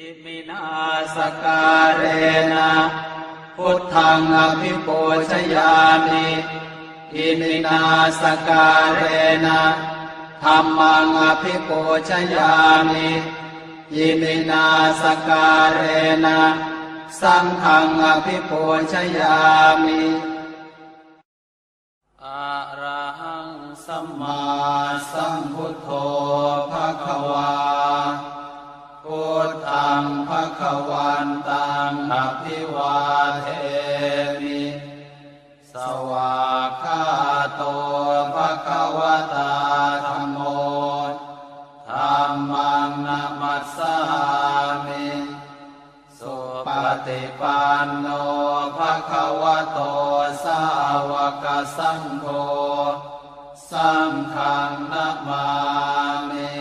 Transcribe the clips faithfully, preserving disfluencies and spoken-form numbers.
Iminā sakkārena buddhaṃ abhipūjayāmi. Iminā sakkārena dhammaṃ abhipūjayāmi. Iminā sakkārena saṅghaṃ abhipūjayāmi. Arahaṃ sammāsambuddho bhagavā. Buddhaṃ bhagavantaṃ abhivādemi. Svākkhāto bhagavatā dhammo. Dhammaṃ namassāmi. Supaṭipanno bhagavato sāvakasaṅgho. Saṅghaṃ namāmi.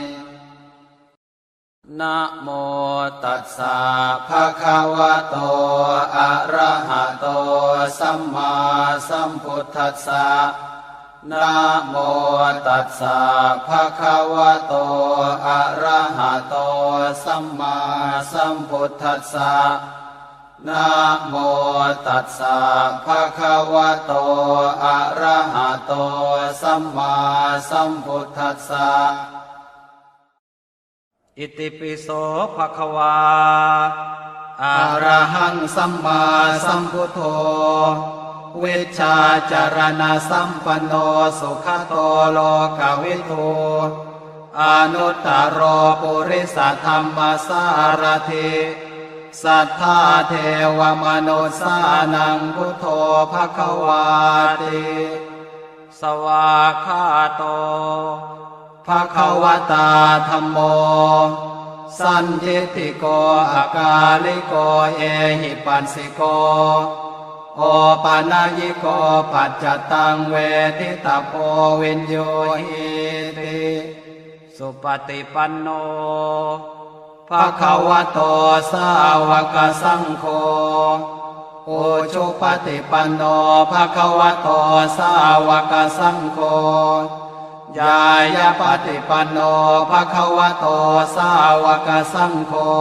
Namo tassa bhagavato arahato sammāsambuddhassa. Namo tassa bhagavato arahato sammāsambuddhassa. Namo tassa bhagavato arahato sammāsambuddhassa. Itipi so bhagavā arahaṃ sammāsambuddho vijjācaraṇasampanno sugato lokavidū anuttaro purisadammasārathi satthā devamanussānaṃ buddho bhagavāti. Svākkhāto bhagavatā dhammo sandiṭṭhiko akāliko ehipassiko opanayiko paccattaṃ veditabbo viññūhīti. Supaṭipanno bhagavato sāvakasaṅgho. Ujupaṭipanno bhagavato sāvakasaṅgho. Ñāyapaṭipanno bhagavato sāvakasaṅgho.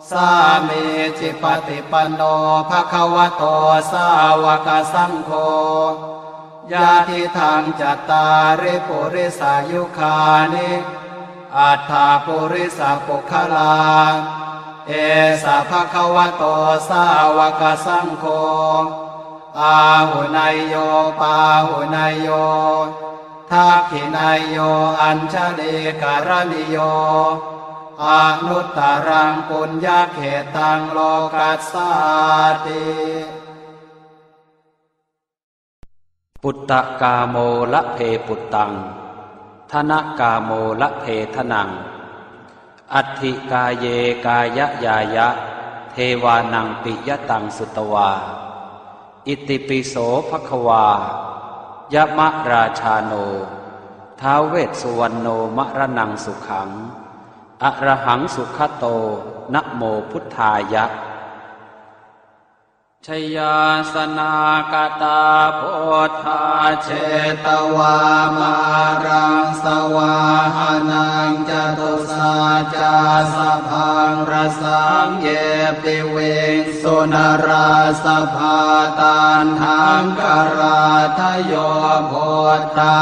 Sāmīcipaṭipanno bhagavato sāvakasaṅgho. Yadidaṃ cattāri purisayugāni aṭṭha purisapuggalā, esa bhagavato sāvakasaṅgho, āhuneyyo pāhuneyyo dakkhiṇeyyo añjalikaraṇīyo anuttaraṃ puññakkhettaṃ lokassāti. Puttakāmo labhe puttaṃ, dhanakāmo labhe dhanaṃ, atthi kāye kāyañāya, devānaṃ piyataṃ sutvā. Itipi so bhagavā yamarājāno ท้าว Vessuvaṇṇo maraṇaṃ sukhaṃ arahaṃ sugato namo buddhāya. Jayāsanāgatā buddhā jetvā māraṃ savāhanaṃ, catusaccāsabhaṃ rasaṃ ye piviṃsu narāsabhā. Taṇhaṅkarādayo buddhā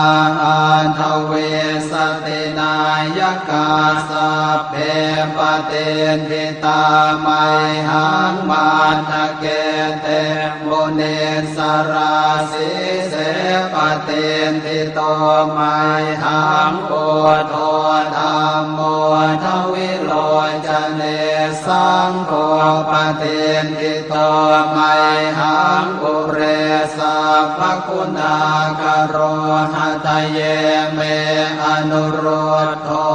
aṭṭhavīsati nāyakā, sabbe patiṭṭhi tā mayhaṃ matthake te munissarā. Sīse patiṭṭhito mayhaṃ buddho dhammo dvilocane, saṅgho patiṭṭhito mayhaṃ ure sabbaguṇākaro. Hadaye me anurud dho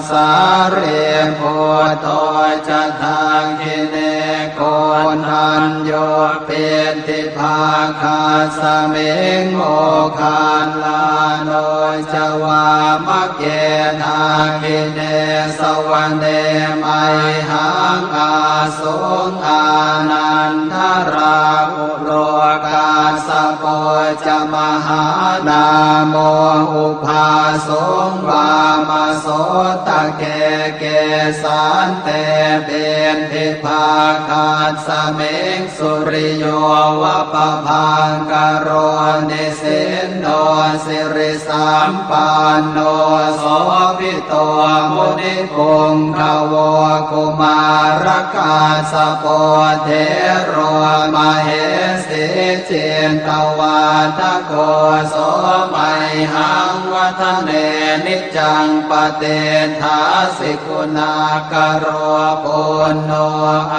sārīputto ca dakkhiṇe, koṇḍañño piṭṭhibhāgasmiṃ moggallāno ca vāmake. Dakkhiṇe savane mayhaṃ ā suṃ ānandarāhulo, Kassapo ca Mahānāmo ubhāsuṃ vāmasotake. Kesante piṭṭhibhāgasmiṃ suriyo va pabhaṅkaro, nisinno sirisampanno sobhi to munipuṅgavo. Kumārakassapo thero mahesī cittavādako, so mayhaṃ vadane niccaṃ patiṭṭhāsi guṇākaro. Puṇṇo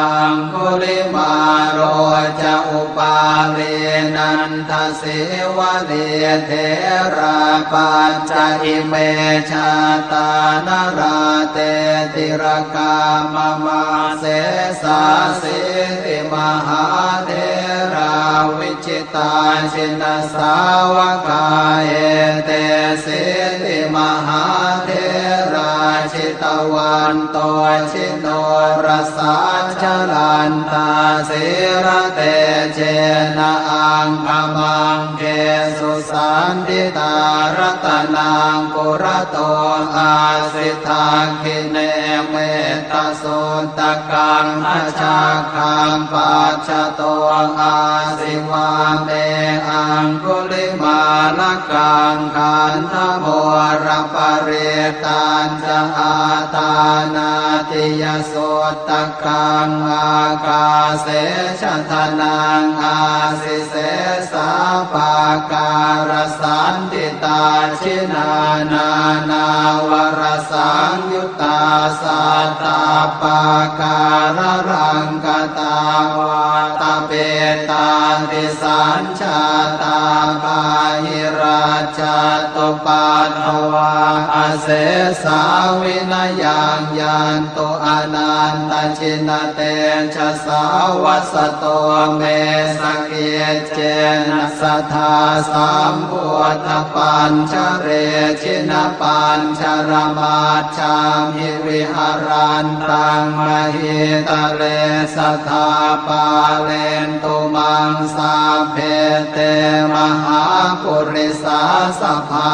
aṅgulimālo ca upālī nanda sīvalī, therā pañca ime jātā nalāṭe tilakā mama. Sesāsīti mahātherā vijitā jinasāvakā, etesīti mahātherā jitavanto ji norasā, jalantā sīlatejena aṅgamaṅgesu saṇṭhitā. Ratanaṃ purato āsi dakkhiṇe mettasuttakaṃ, dhajaggaṃ pacchato āsi vāme aṅgulimālakaṃ. Khandhamoraparittañ ca āṭānāṭiyasuttakaṃ, ākāse chadanaṃ āsi sesā pākārasaṇṭhitā. Jinānānāvarasaṃyuttā sattappākāralaṅkatā, vātapittādisañ jātā bāhirajjhattupaddavā, asesā vinayaṃ yantu anantajinatejasā. Vasato me sakiccena sadā sambuddhapañjare, jinapañjaramaj jhamhi viharantaṃ mahītale, sadā pālentu maṃ sabbe te mahāpurisāsabhā.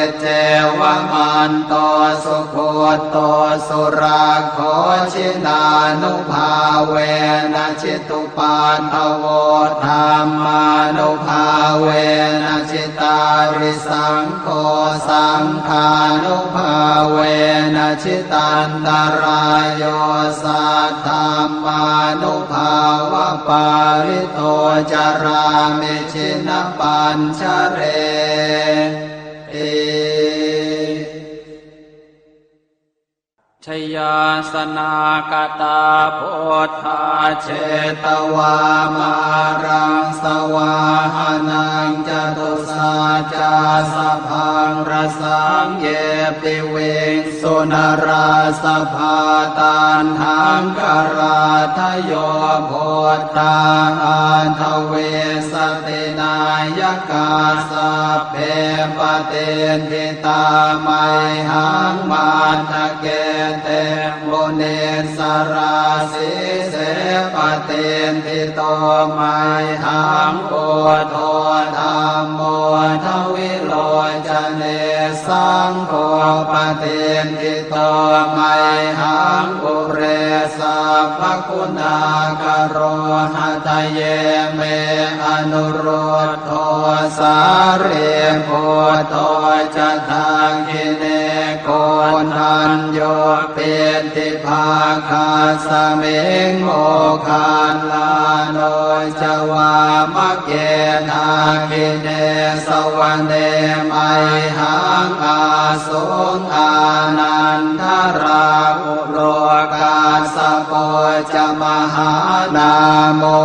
Iccevamanto sugutto surakkho, jinānubhāvena jitu paddavo, dhammānubhāvena jitārisaṅgho, saṅghānubhāvena jitantarāyo, saddhammānubhāvapālito carāmi jinapañjareti. Jayāsanāgatā buddhā jetvā māraṃ savāhanaṃ, catusaccāsabhaṃ rasaṃ ye piviṃsu narāsabhā. Taṇhaṅkarādayo buddhā aṭṭhavīsati nāyakā, sabbe patiṭṭhi tā mayhaṃ matthake te munissarā. Sīse patiṭṭhito mayhaṃ buddho dhammo dvilocane, saṅgho patiṭṭhito mayhaṃ ure sabbaguṇākaro. Hadaye me anurud dho sārīputto ca dakkhiṇe, koṇḍañño piṭṭhibhāgasmiṃ moggallāno ca vāmake. Dakkhiṇe savane mayhaṃ āsuṃ ānandarāhu lo, kassapo ca mahānāmo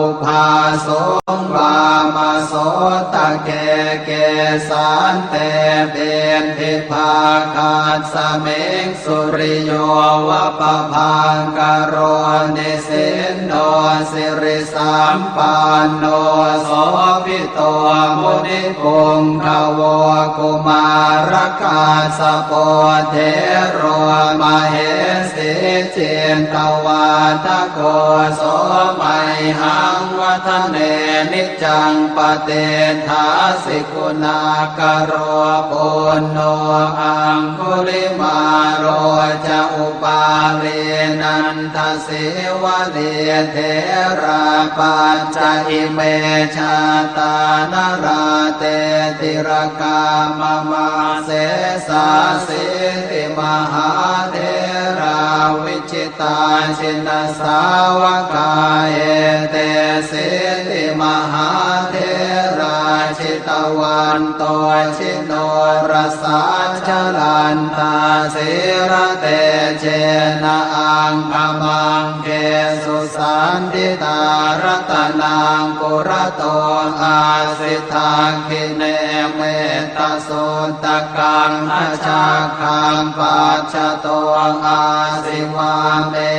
ubhāsuṃ vāmasotake. Kesante piṭṭhibhāgasmiṃ suriyo va pabhaṅkaro, nisinno siri sampanno sobhito munipuṅgavo. Kumārakassapo thero mahesī cittavādako, so mayhaṃ vadane niccaṃ patiṭṭhāsi guṇākaro. Puṇṇo aṅgulimālo ca upālī nandasīvalī, therā pañca ime jātā nalāṭe tilakā mama. Sesāsīti mahātherā viji tā jinasāvakā, etesīti mahātherā jitavanto jinorasā, jalantā sīlatejena aṅgamaṅgesu saṇṭhitā. Ratanaṃ purato āsi dakkhiṇe metta suttakaṃ, dhajaggaṃ pacchato āsi vāme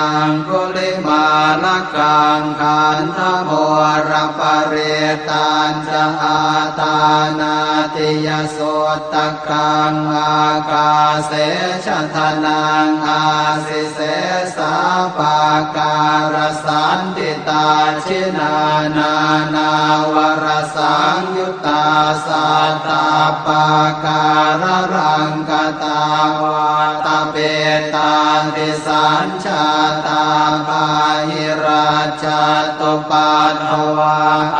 aṅgulimālakaṃ. Khandhamoraparittañca āṭānāṭiyasuttakaṃ, ākāse chadanaṃ āsi sesā pākārasaṇṭhitā. Jinā nānāvarasaṃyu ttā sattappākāralaṅkatā, vātapittādisañjātā bāhirajjhattupaddavā,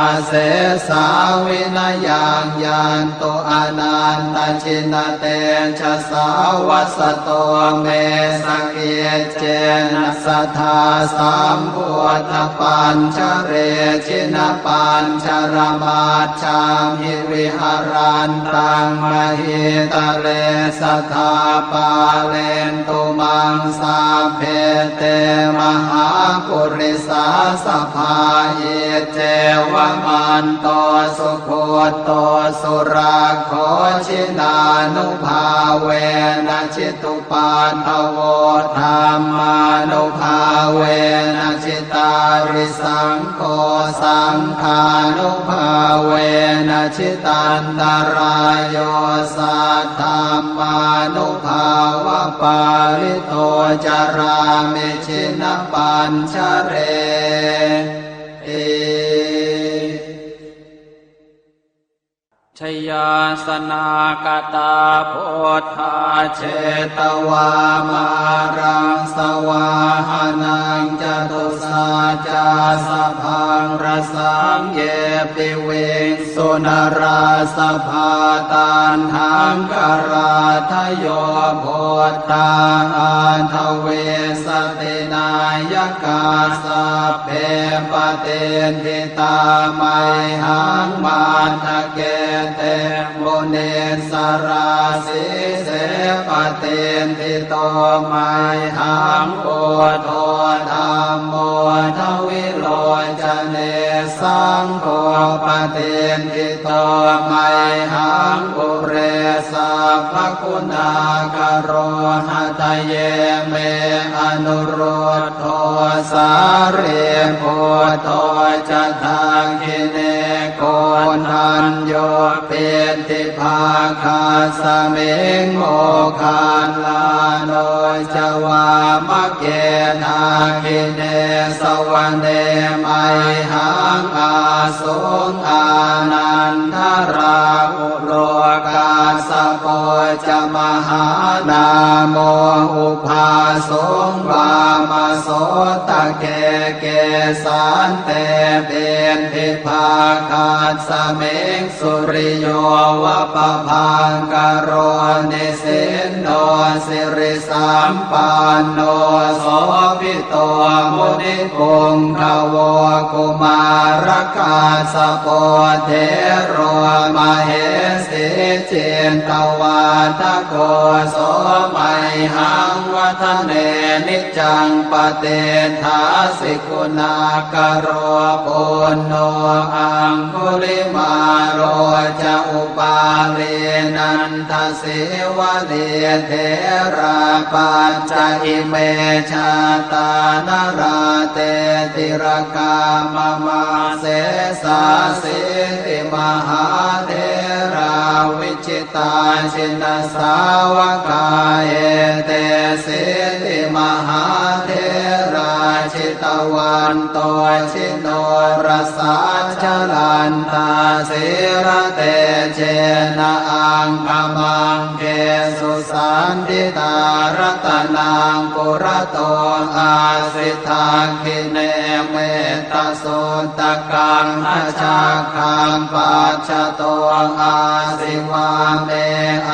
asesā vinayaṃ yantu anantajinatejasā. Vasato me sakiccena sadā sambuddhapañjare, jinapañjaramaj jhamhi viharantaṃ mahītale, sadā pālentu maṃ sabbe te mahāpurisāsabhā. Iccevamanto sugutto surakkho, jinānubhāvena jitu paddavo, dhammānubhāvena jitārisaṅgho, saṅghānubhāvena jitantarāyo, saddhammānubhāvapālito carāmi jinapañjareti. Jayāsanākatā buddhā jetvā māraṃ savāhanaṃ, catusaccāsabhaṃ rasaṃ ye piviṃsu narāsabhā. Taṇhaṅkarādayo buddhā aṭṭhavīsati nāyakā, sabbe patiṭṭhi tā mayhaṃ matthake te munissarā. Sīse patiṭṭhito mayhaṃ buddho dhammo dvilocane, saṅgho patiṭṭhito mayhaṃ ure sabbaguṇākaro. Hadaye me anurud dho sārīputto ca dakkhiṇe, koṇḍañño piṭṭhibhāgasmiṃ moggallāno ca vāmake. Dakkhiṇe savane mayhaṃ āsuṃ ānandarāhu lo, kassapo ca mahānāmo ubhāsuṃ vāmasotake. Kesante piṭṭhibhāgasmiṃ suriyo va pabhaṅkaro, nisinno siri sampanno sobhito munipuṅgavo. Kumārakassapo thero mahesī cittavādako, so mayhaṃ vadane niccaṃ patiṭṭhāsi guṇākaro. Puṇṇo aṅgulimālo ca upālī nanda sīvalī, therā pañca ime jātā nalāṭe tilakā mama. Sesāsīti mahātherā vijitā jinasāvakā, etesīti mahātherā jitavanto jinorasā, jalantā sīlatejena aṅgamaṅgesu saṇṭhitā. Ratanaṃ purato āsi, dakkhiṇe mettasuttakaṃ, dhajaggaṃ pacchato āsi, vāme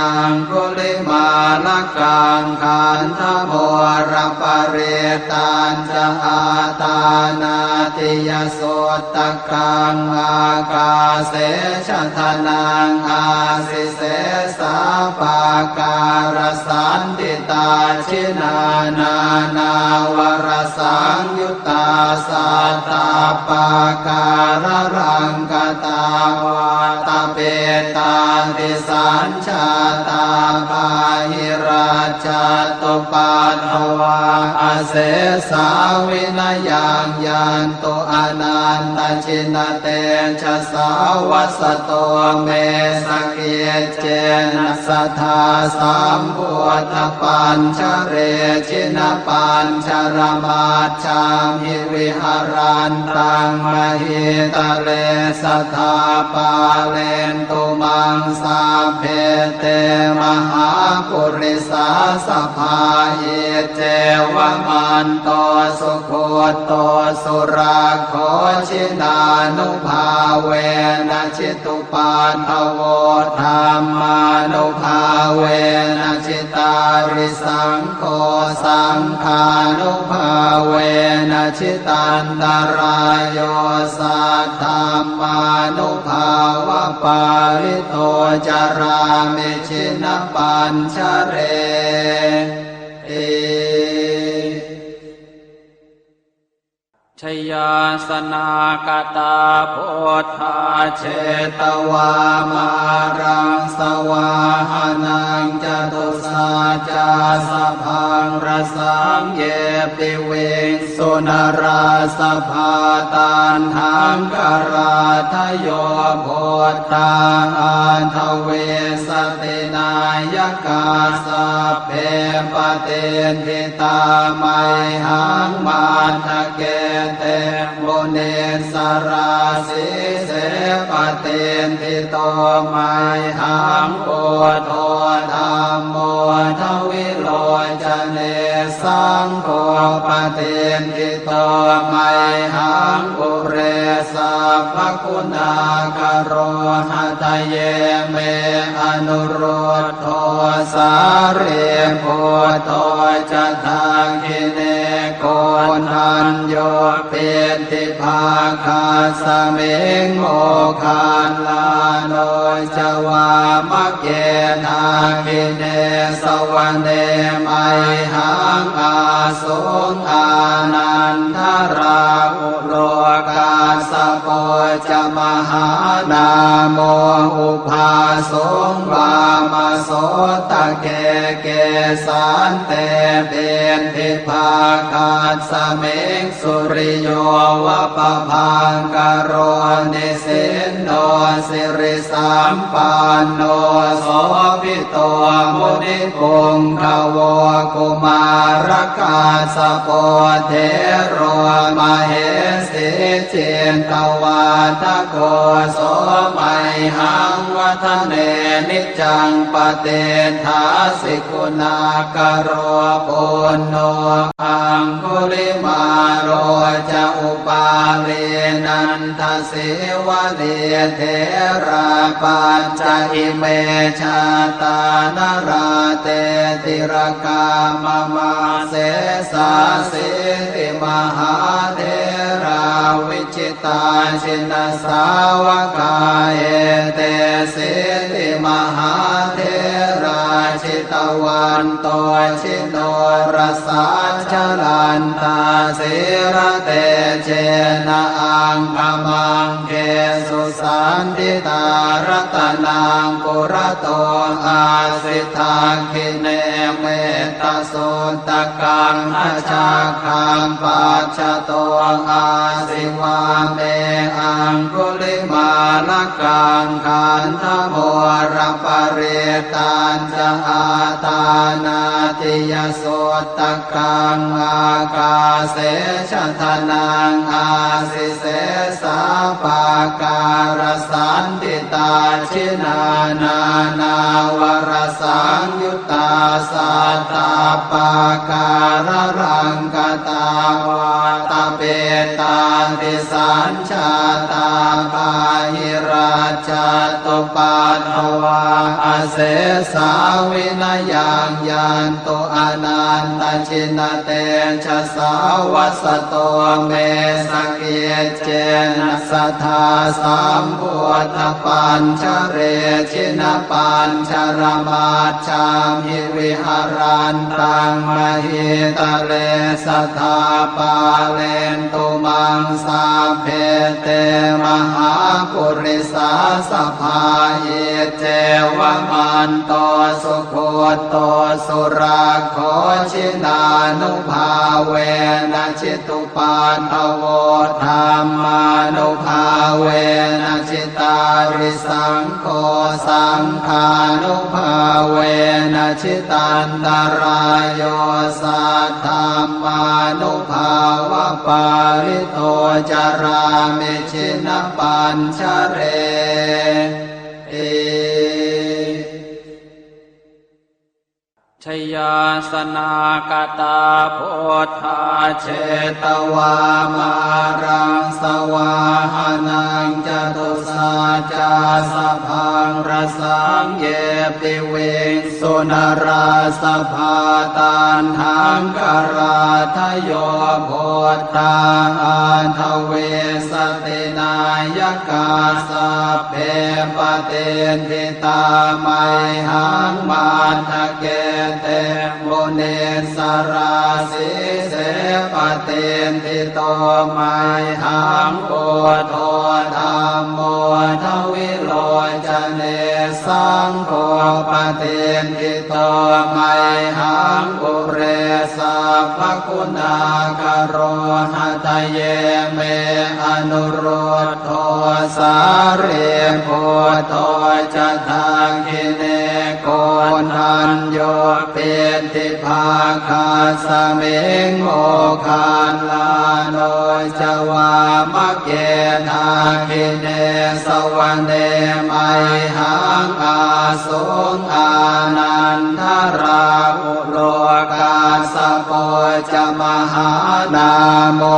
aṅgulimālakaṃ. Khandhamoraparittañca āṭānāṭiyasuttakaṃ, ākāse chadanaṃ āsi, sesā pākārasaṇṭhitā. Jinā nānāvarasaṃyuttā sattappākāralaṅkatā, vātapittādisañ jātā bāhirajjhattupaddavā, asesā vinayaṃ yantu anantajinatejasā. Vasato me sakiccena sadā sambuddhapañjare, jinapañjaramaj jhamhi viharantaṃ mahītale, sadā pālentu maṃ sabbe te mahāpurisāsabhā. Iccevamanto sugutto surakkho, jinānubhāvena jitu paddavo, dhammānubhāvena jitārisaṅgho, saṅghānubhāvena jitantarāyo, saddhammānubhāvapālito carāmi jinapañjareti. Jayāsanāgatā buddhā jetvā māraṃ savāhanaṃ, catusaccāsabhaṃ rasaṃ ye piviṃsu narāsabhā. Taṇhaṅkarādayo buddhā aṭṭhavīsati nāyakā, sabbe patiṭṭhi tā mayhaṃ matthake te munissarā. Sīse patiṭṭhito mayhaṃ buddho dhammo dvilocane, saṅgho patiṭṭhito mayhaṃ ure sabbaguṇākaro. Hadaye me anurud dho sārīputto ca dakkhiṇe, koṇḍañño piṭṭhibhāgasmiṃ moggallāno ca vāmake. Dakkhiṇe savane mayhaṃ āsuṃ ānandarāhu lo, kassapo ca mahānāmo ubhāsuṃ vāmasotake. Kesante piṭṭhibhāgasmiṃ suriyo va pabhaṅkaro, nisinno siri sampanno sobhito munipuṅgavo. Kumārakassapo thero mahesī cittavādako, so mayhaṃ vadane niccaṃ patiṭṭhāsi guṇākaro. Puṇṇo aṅgulimālo ca upālī nanda sīvalī, therā pañca ime jātā nalāṭe tilakā mama. Sesāsīti mahātherā vijitā jinasāvakā, etesīti mahātherā jitavanto ji norasā, jalantā sīlatejena aṅgamaṅgesu saṇṭhitā. Ratanaṃ purato āsi, dakkhiṇe metta Suttakaṃ dhajaggaṃ pacchato āsi vāme aṅgulimālakaṃ khandhamoraparittañca āṭānāṭiyasuttakaṃ ākāse chadanaṃ āsi sesā pākārasaṇṭhitā. Jinā nānāvarasaṃyu ttā sattappākāralaṅkatā vātapittādisañjātā bāhirajjhattupaddavā asesā vinayaṃ yantu anantajinatejasā. Vasato me sakic cena sadā sambuddhapañjare jinapañjaramajjhamhi viharantaṃ mahītale sadā pālentu maṃ sabbe te mahāpurisāsabhā. Iccevamanto sugutto surakkho jinānubhāvena jitu paddavo dhammānubhāvena jitārisaṅgho saṅghānubhāvena jitantarāyo saddhammānubhāvapālito carāmi jinapañjareti. Jayāsanākatā buddhā jetvā māraṃ savāhanaṃ catusaccāsabhaṃ rasaṃ ye piviṃsu narāsabhā. Taṇhaṅkarādayo buddhā aṭṭhavīsati nāyakā sabbe patiṭṭhi tā mayhaṃ matthake te munissarā. Sīse patiṭṭhito mayhaṃ buddho dhammo dvilocane saṅgho patiṭṭhito mayhaṃ ure sabbaguṇākaro. Hadaye me anurud dho sārīputto ca dakkhiṇe koṇḍañño piṭṭhibhāgasmiṃ moggallāno ca vāmake. Dakkhiṇe savane mayhaṃ āsuṃ ānandarāhulo kassapo ca mahānāmo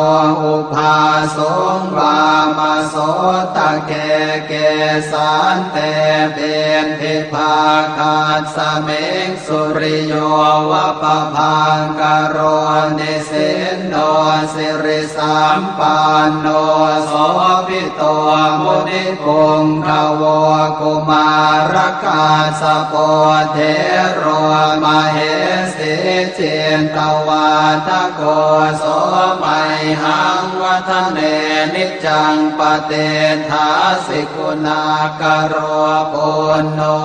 ubhāsuṃ vāmasotake. Kesante piṭṭhibhāgasmiṃ suriyo va pabhaṅkaro nisinno sirisampanno sobhi to munipuṅgavo. Kumārakassapo thero mahesī cittavādako so mayhaṃ vadane niccaṃ patiṭṭhāsi guṇākaro. Puṇṇo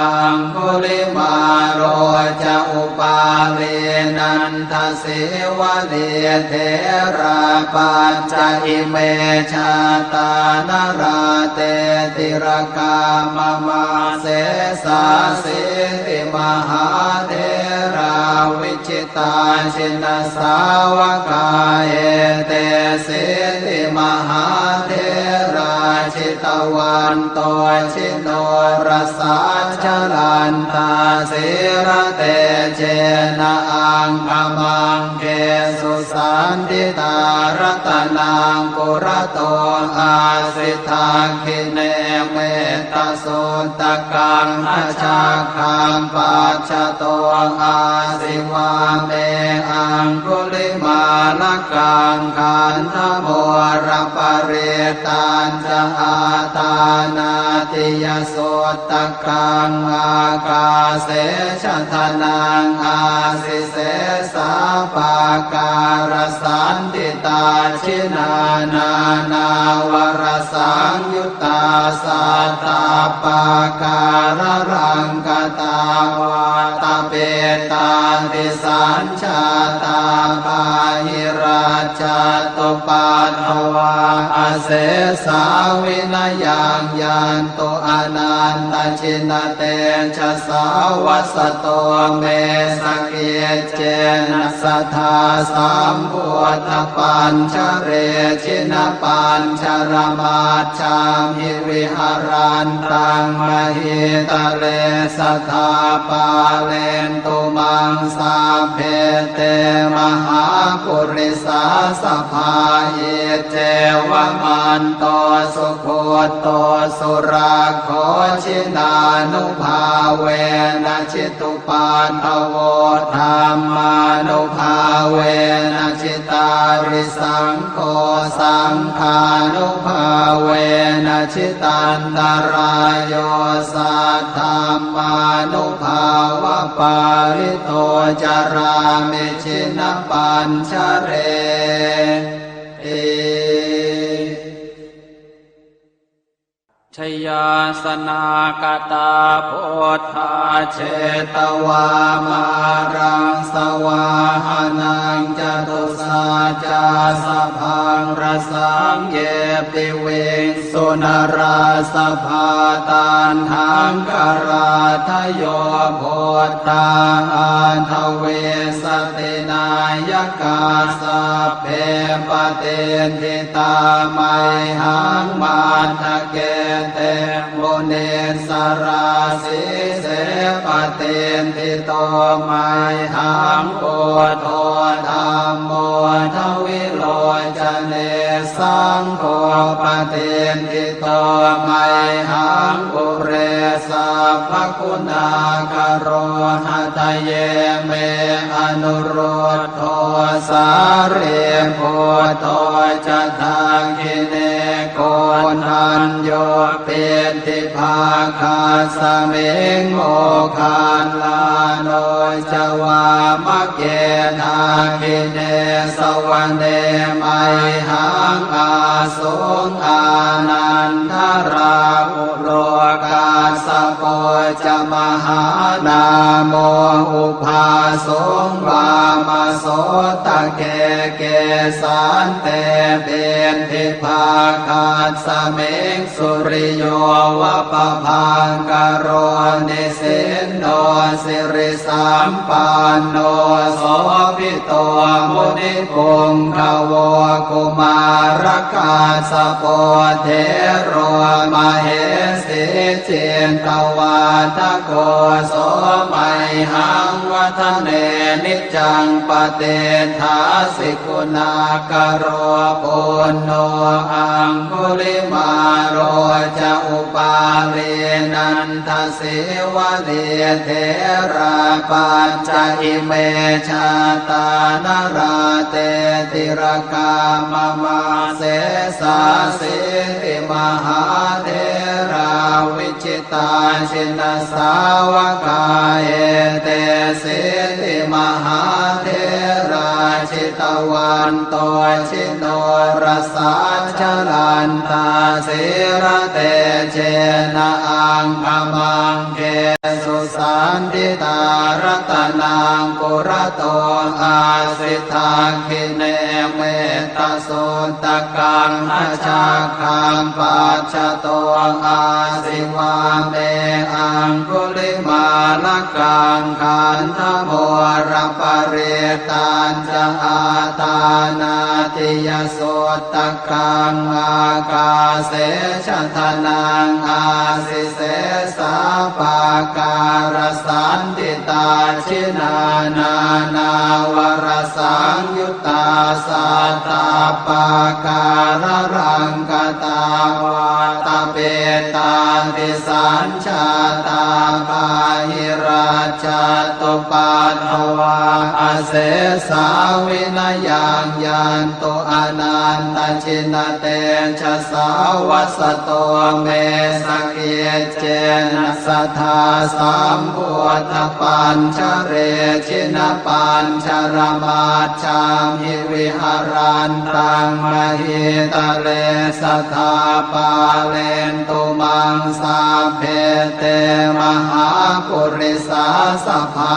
aṅgulimālo ca upālī nanda sīvalī therā pañca ime jātā nalāṭe tilakā mama. Sesāsīti mahātherā vijitā jinasāvakā etesīti mahātherā jitavanto ji norasā jalantā sīlatejena aṅgamaṅgesu saṇṭhitā. Ratanaṃ purato āsi dakkhiṇe mettasuttakaṃ dhajaggaṃ pacchato āsi vāme aṅgulimālakaṃ khandhamoraparittañ ca āṭānāṭiyasuttakaṃ ākāse chadanaṃ āsi sesā pākārasaṇṭhitā. Jinā nānāvarasaṃyuttā sattappākāralaṅkatā vāta Appetādisajjātā bāhirajjhattupaddavā, asesā vinayaṃ yantu anantajinatejasā. Vasato me sakiccena sadā sambuddhapañjare, jinapañjaramaj jhamhi viharantaṃ mahītale, sadā pālentu maṃ sabbe te mahāpurisāsabhā. Iccevamanto sugutto surakkho, jinānubhāvena jitu paddavo, dhammānubhāvena jitārisaṅgho, saṅghānubhāvena jitantarāyo, saddhammānubhāvapālito carāmi jinapañjareti. Jayāsanāgatā buddhā jetvā māraṃ savāhanaṃ, catusaccāsabhaṃ rasaṃ ye piviṃsu narāsabhā. Taṇhaṅkarādayo buddhā aṭṭhavīsati nāyakā, sabbe patiṭṭhi tā mayhaṃ matthake te munissarā. Sīse patiṭṭhito mayhaṃ buddho dhammo dvilocane, saṅgho patiṭṭhito mayhaṃ ure sabbaguṇākaro. Hadaye me anurud dho sārīputto ca dakkhiṇe, koṇḍañño piṭṭhibhāgasmiṃ moggallāno ca vāmake. Dakkhiṇe savane mayhaṃ ā suṃ ānandarāhulo, kassapo ca mahānāmo ubhāsuṃ vāmasotake. Kesante piṭṭhibhāgasmiṃ suriyo va pabhaṅkaro, nisinno siri sampanno sobhito munipuṅgavo. Kumārakassapo thero mahesī cittavādako, so mayhaṃ vadane niccaṃ patiṭṭhāsi guṇākaro. Puṇṇo aṅgulimālo ca upālī nanda sīvalī, therā pañca ime jātā nalāṭe tilakā mama. Sesāsīti mahātherā vijitā jinasāvakā, etesīti mahātherā jitavanto ji norasā, jalantā sīlatejena aṅgamaṅgesu saṇṭhitā. Ratanaṃ purato āsi dakkhiṇe mettasuttakaṃ, dhajaggaṃ pacchato āsi vāme aṅgulimālakaṃ. Khandhamoraparittañ ca āṭānāṭiyasuttakaṃ, ākāse chadanaṃ āsi sesā pākārasaṇṭhitā. Jinā nānāvarasaṃyuttā sattappākāralaṅkatā, vātapittādisañ jātā bāhirajjhattupaddavā, asesā vinayaṃ yantu anantajinatejasā vasato me sakiccena sadā sambuddhapañjare jinapañjaramajjhamhi viharantaṃ mahītale sadā pālentu maṃ sabbe te mahāpurisāsabhā.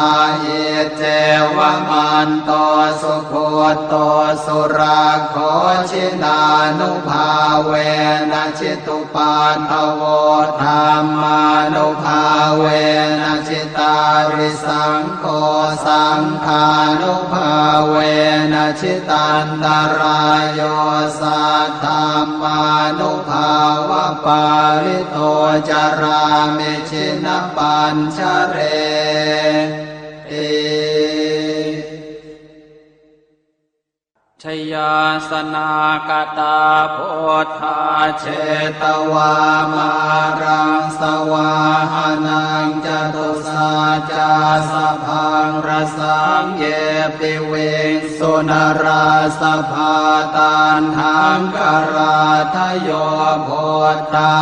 Iccevamanto sugutto surakkho jinānubhāvena jitupaddavo dhammānubhāvena jitārisaṅgho saṅghānubhāvena jitantarāyo saddhammānubhāvapālito carāmi jinapañjareti. Jayāsanāgatā buddhā jetvā māraṃ savāhanaṃ catusaccāsabhaṃ rasaṃ ye piviṃsu narāsabhā. Taṇhaṅkarādayo buddhā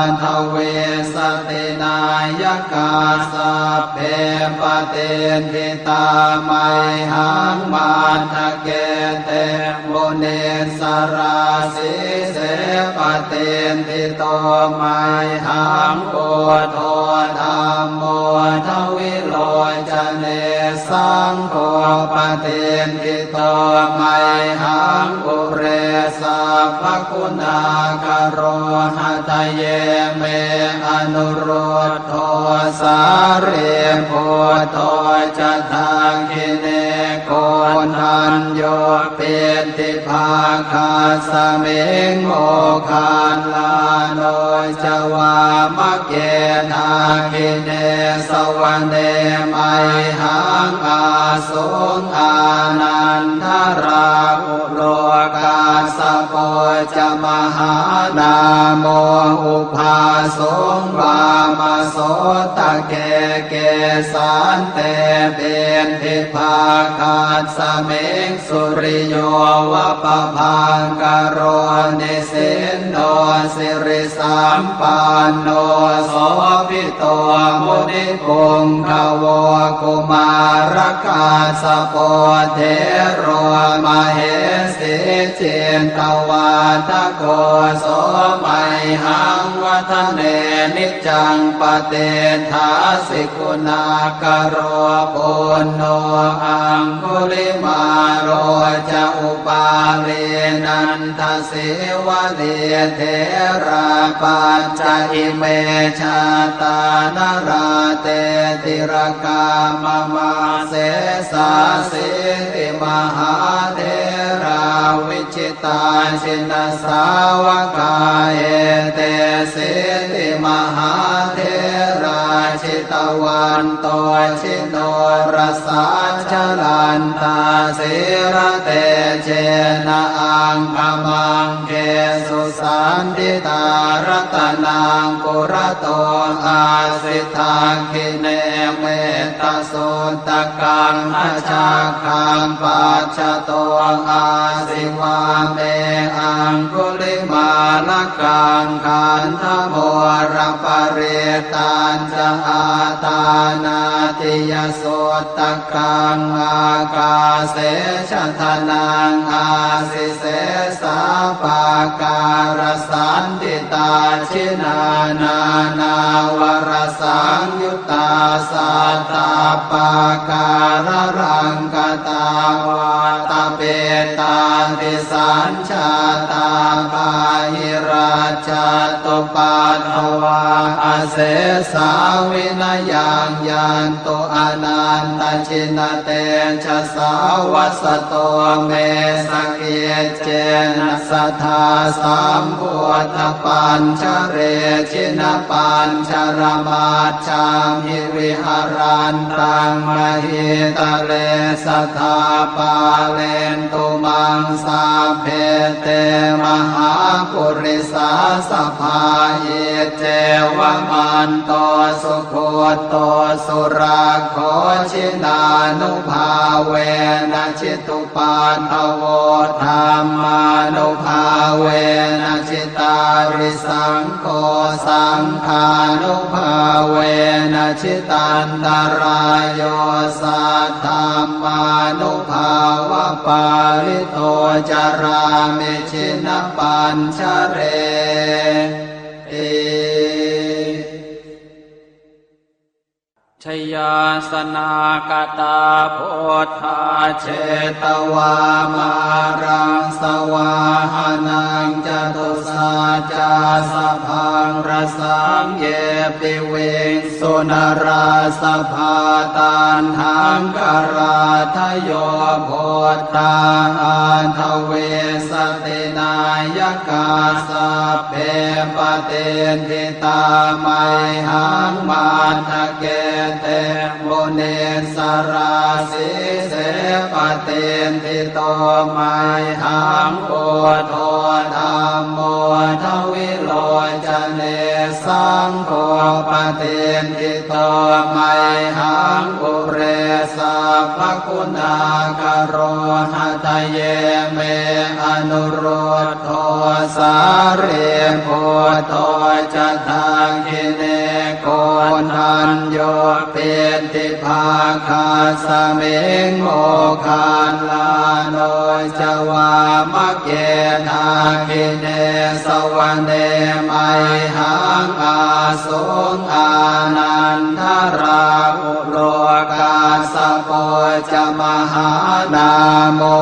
aṭṭhavīsati nāyakā sabbe patiṭṭhi tā mayhaṃ matthake te munissarā. Sīse patiṭṭhito mayhaṃ buddho dhammo dvilocane saṅgho patiṭṭhito mayhaṃ ure sabbaguṇākaro. Hadaye me anurud dho sārīputto ca dakkhiṇe koṇḍañño piṭṭhibhāgasmiṃ moggallāno ca vāmake. Dakkhiṇe savane mayhaṃ āsuṃ ānandarāhu lo kassapo ca mahānāmo ubhāsuṃ vāmasotake. Kesante piṭṭhibhāgasmiṃ suriyo va pabhaṅkaro nisinno siri sampanno sobhito munipuṅgavo. Kumārakassapo thero mahesī cittavādako so mayhaṃ vadane niccaṃ patiṭṭhāsi guṇākaro. Puṇṇo aṅgulimālo ca upālī nanda sīvalī therā pañca ime jātā nalāṭe tilakā mama. Sesāsīti mahātherā vijitā jinasāvakā etesīti mahātherā jitavanto ji norasā jalantā sīlatejena aṅgamaṅgesu saṇṭhitā. Ratanaṃ purato āsi dakkhiṇe mettasuttakaṃ dhajaggaṃ pacchato āsi vāme aṅgulimālakaṃ. Khandhamoraparittañ ca āṭānāṭiyasuttakaṃ ākāse chadanaṃ āsi sesā pākārasaṇṭhitā. Jinā nānāvarasaṃyuttā sattappākāralaṅkatā vātapittādisañ jātā bāhirajjhattupaddavā asesā vinayaṃ yantu anantajinatejasā. Vasato me sakiccena sadā sambuddhapañjare jinapañjaramaj jhamhi viharantaṃ mahītale sadā pālentu maṃ sabbe te mahāpurisāsabhā. Iccevamanto sugutto surakkho, jinānubhāvena jitupaddavo, dhammānubhāvena jitārisaṅgho, saṅghānubhāvena jitantarāyo, saddhammānubhāvapālito carāmi jinapañjareti. Jayāsanākatā buddhā jetvā māraṃ savāhanaṃ, catusaccāsabhaṃ rasaṃ ye piviṃsu narāsabhā. Taṇhaṅkarādayo buddhā aṭṭhavīsati nāyakā, sabbe patiṭṭhi tā mayhaṃ matthake te munissarā. Sīse patiṭṭhito mayhaṃ buddho dhammo dvilocane, saṅgho patiṭṭhito mayhaṃ ure sabbaguṇākaro. Hadaye me anurud dho sārīputto ca dakkhiṇe, koṇḍañño piṭṭhibhāgasmiṃ moggallāno ca vāmake. Dakkhiṇe savane mayhaṃ ā suṃ ānandarāhulo, kassapo ca mahānāmo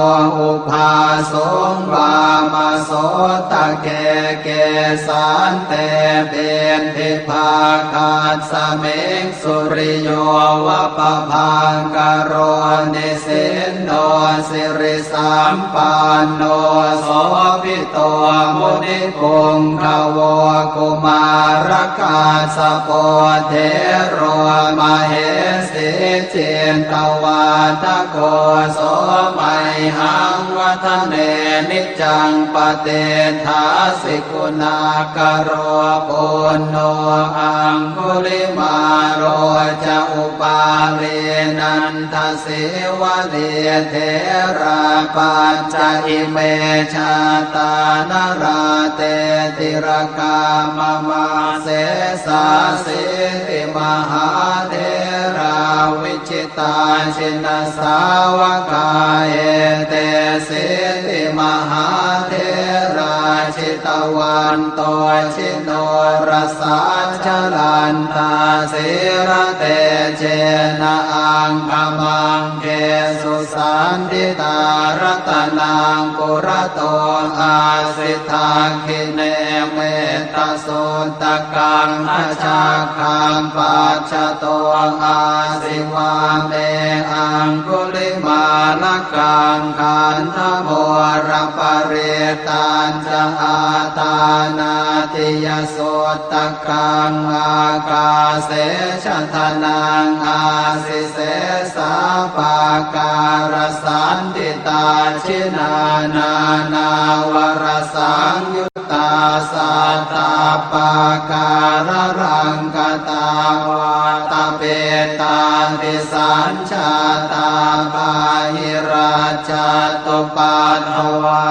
ubhāsuṃ vāmasotake. Kesante piṭṭhibhāgasmiṃ suriyo va pabhaṅkaro, nisinno sirisampanno sobhi to munipuṅgavo. Kumārakassapo thero mahesī cittavādako, so mayhaṃ vadane niccaṃ patiṭṭhāsi guṇākaro. Puṇṇo aṅgulimālo ca upālī nanda sīvalī, therā pañca ime jātā nalāṭe tilakā mama. Sesāsīti mahātherā vijitā jinasāvakā, etesīti mahātherā jitavanto jinorasā, jalantā sīlatejena aṅgamaṅ gesu saṇṭhitā. Ratanaṃ purato āsi dakkhiṇe mettasuttakaṃ, dhajaggaṃ pacchato āsi vāme aṅgulimālakaṃ. Khandhamoraparittañca āṭānāṭiyasutta kaṃ, ākāse chadanaṃ āsi sesā pākārasaṇṭhitā. Jinā nānāvarasaṃyuttā sattappākāralaṅkatā, vātapittādisañ jātā bāhirajjhattupaddavā,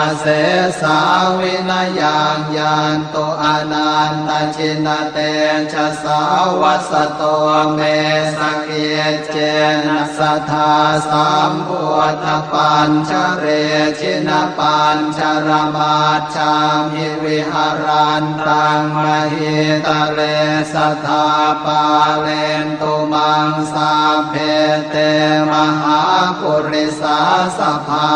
asesā vinayaṃ yantu anantajinatejasā. Vasato me sakiccena sadā sambuddhapañjare, jinapañjaramaj jhamhi viharantaṃ mahītale, sadā pālentu maṃ sabbe te mahāpurisāsabhā.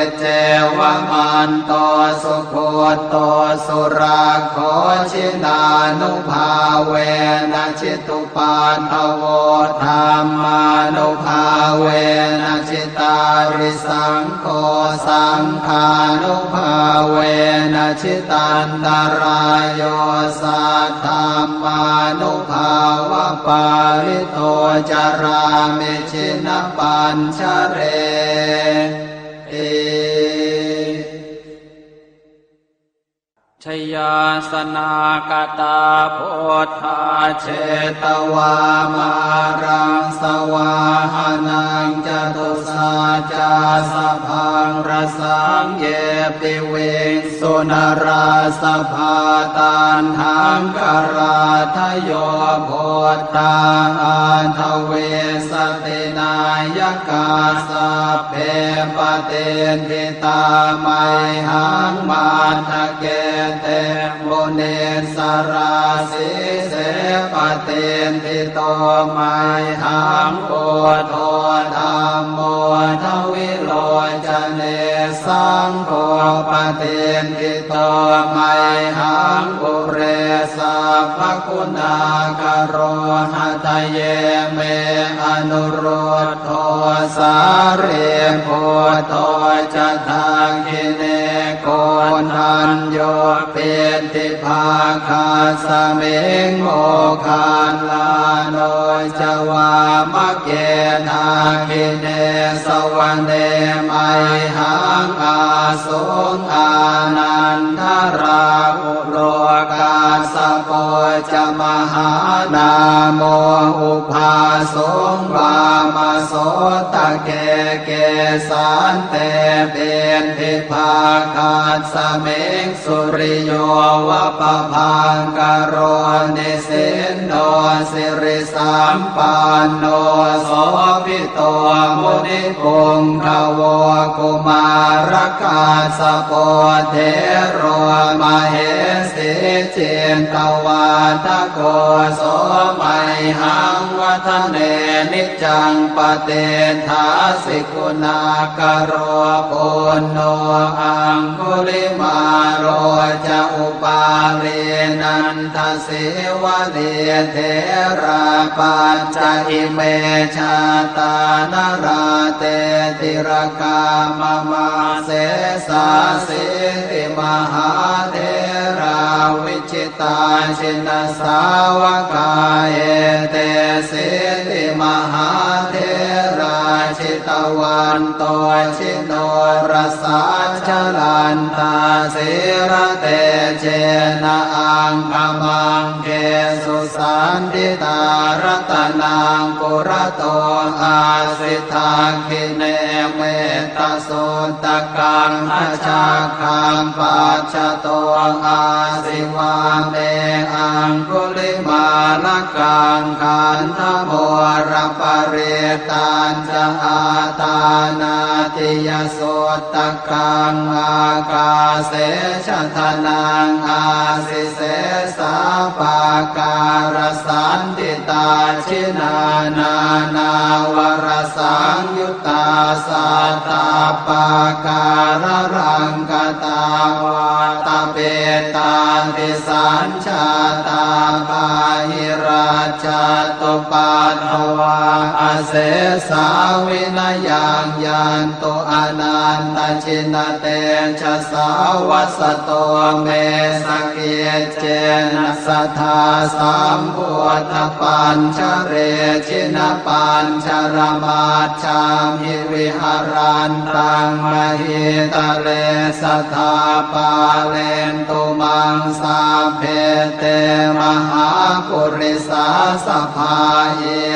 Iccevamanto sugutto surakkho, jinānubhāvena jitu paddavo, dhammānubhāvena jitārisaṅgho, saṅghānubhāvena jitantarāyo, saddhammānubhāvapālito carāmi jinapañjareti. Jayāsanāgatā buddhā jetvā māraṃ savāhanaṃ, catusaccāsabhaṃ rasaṃ ye piviṃsu narāsabhā. Taṇhaṅkarādayo buddhā aṭṭhavīsati nāyakā, sabbe patiṭṭhi tā mayhaṃ matthake te munissarā. Sīse patiṭṭhito mayhaṃ buddho dhammo dvilocane, saṅgho patiṭṭhito mayhaṃ ure sabbaguṇākaro. Hadaye me anurud dho sārīputto ca dakkhiṇe, koṇḍañño piṭṭhibhāgasmiṃ moggallāno ca vāmake. Dakkhiṇe savane mayhaṃ āsuṃ ānandarāhu lo, kassapo ca mahānāmo ubhāsuṃ vāmasotake. Kesante piṭṭhibhāgasmiṃ suriyo va pabhaṅkaro, nisinno siri sampanno sobhito munipuṅgavo. Kumārakassapo thero mahesī cittavādako, so mayhaṃ vadane niccaṃ patiṭṭhāsi guṇākaro. Puṇṇo aṅgulimālo ca upālī nanda sīvalī, therā pañca ime jātā nalāṭe tilakā mama. Sesāsīti mahātherā vijitā jinasāvakā, etesīti mahātherā jitavanto ji norasā, jalantā sīlatejena aṅgamaṅgesu saṇṭhitā. Ratanaṃ purato āsi dakkhiṇe mettasuttakaṃ, dhajaggaṃ pacchato āsi vāme aṅgulimālakaṃ. Khandhamoraparittañ ca āṭānāṭiyasuttakaṃ, ākāse chadanaṃ āsi sesā pākārasaṇṭhitā. Jinā nānāvarasaṃyuttā sattappākāralaṅkatā, vātapittādisañ jātā bāhirajjhattupaddavā, asesā vinayaṃ yantu anantajinatejasā. Vasato me sakiccena sadā sambuddhapañjare, jinapañjaramaj jhamhi viharantaṃ mahītale, sadā pālentu maṃ sabbe te mahāpurisāsabhā.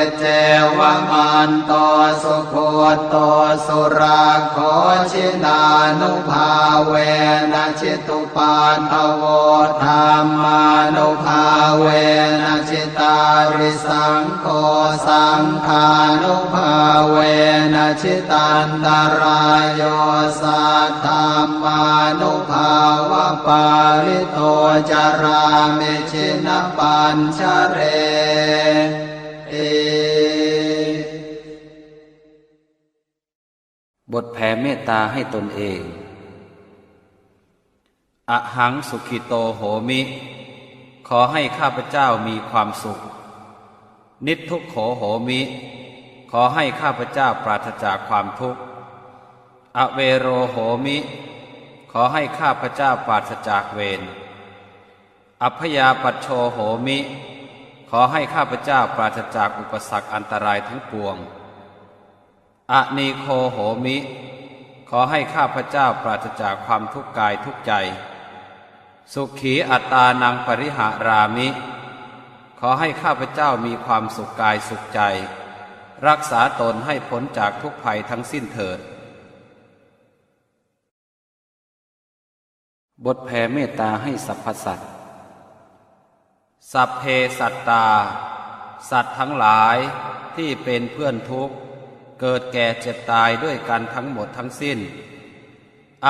Iccevamanto sugutto surakkho, jinānubhāvena jitu paddavo, dhammānubhāvena jitārisaṅgho, saṅghānubhāvena jitantarāyo, saddhammānubhāvapālito carāmi jinapañjareti. บทแผ่เมตตาให้ตนเอง Ahaṃ sukhito homi ขอให้ข้าพเจ้ามีความสุข Niddukkho homi ขอให้ข้าพเจ้าปราศจากความทุกข์ Avero homi ขอให้ข้าพเจ้าปราศจากเวร Abyāpajjho homi ขอให้ข้าพเจ้าปราศจากอุปสรรคอันตรายทั้งปวง Anīgho homi ขอให้ข้าพเจ้าปราศจากความทุกข์กายทุกข์ใจ Sukhī attānaṃ pariharāmi. ขอให้ข้าพเจ้ามีความสุขกายสุขใจ รักษาตนให้พ้นจากทุกข์ภัยทั้งสิ้นเถิด บทแผ่เมตตาให้สรรพสัตว์ Sabbe sattā สัตว์ทั้งหลายที่เป็นเพื่อนทุกข์ เกิดแก่เจ็บตายด้วยกันทั้งหมดทั้งสิ้น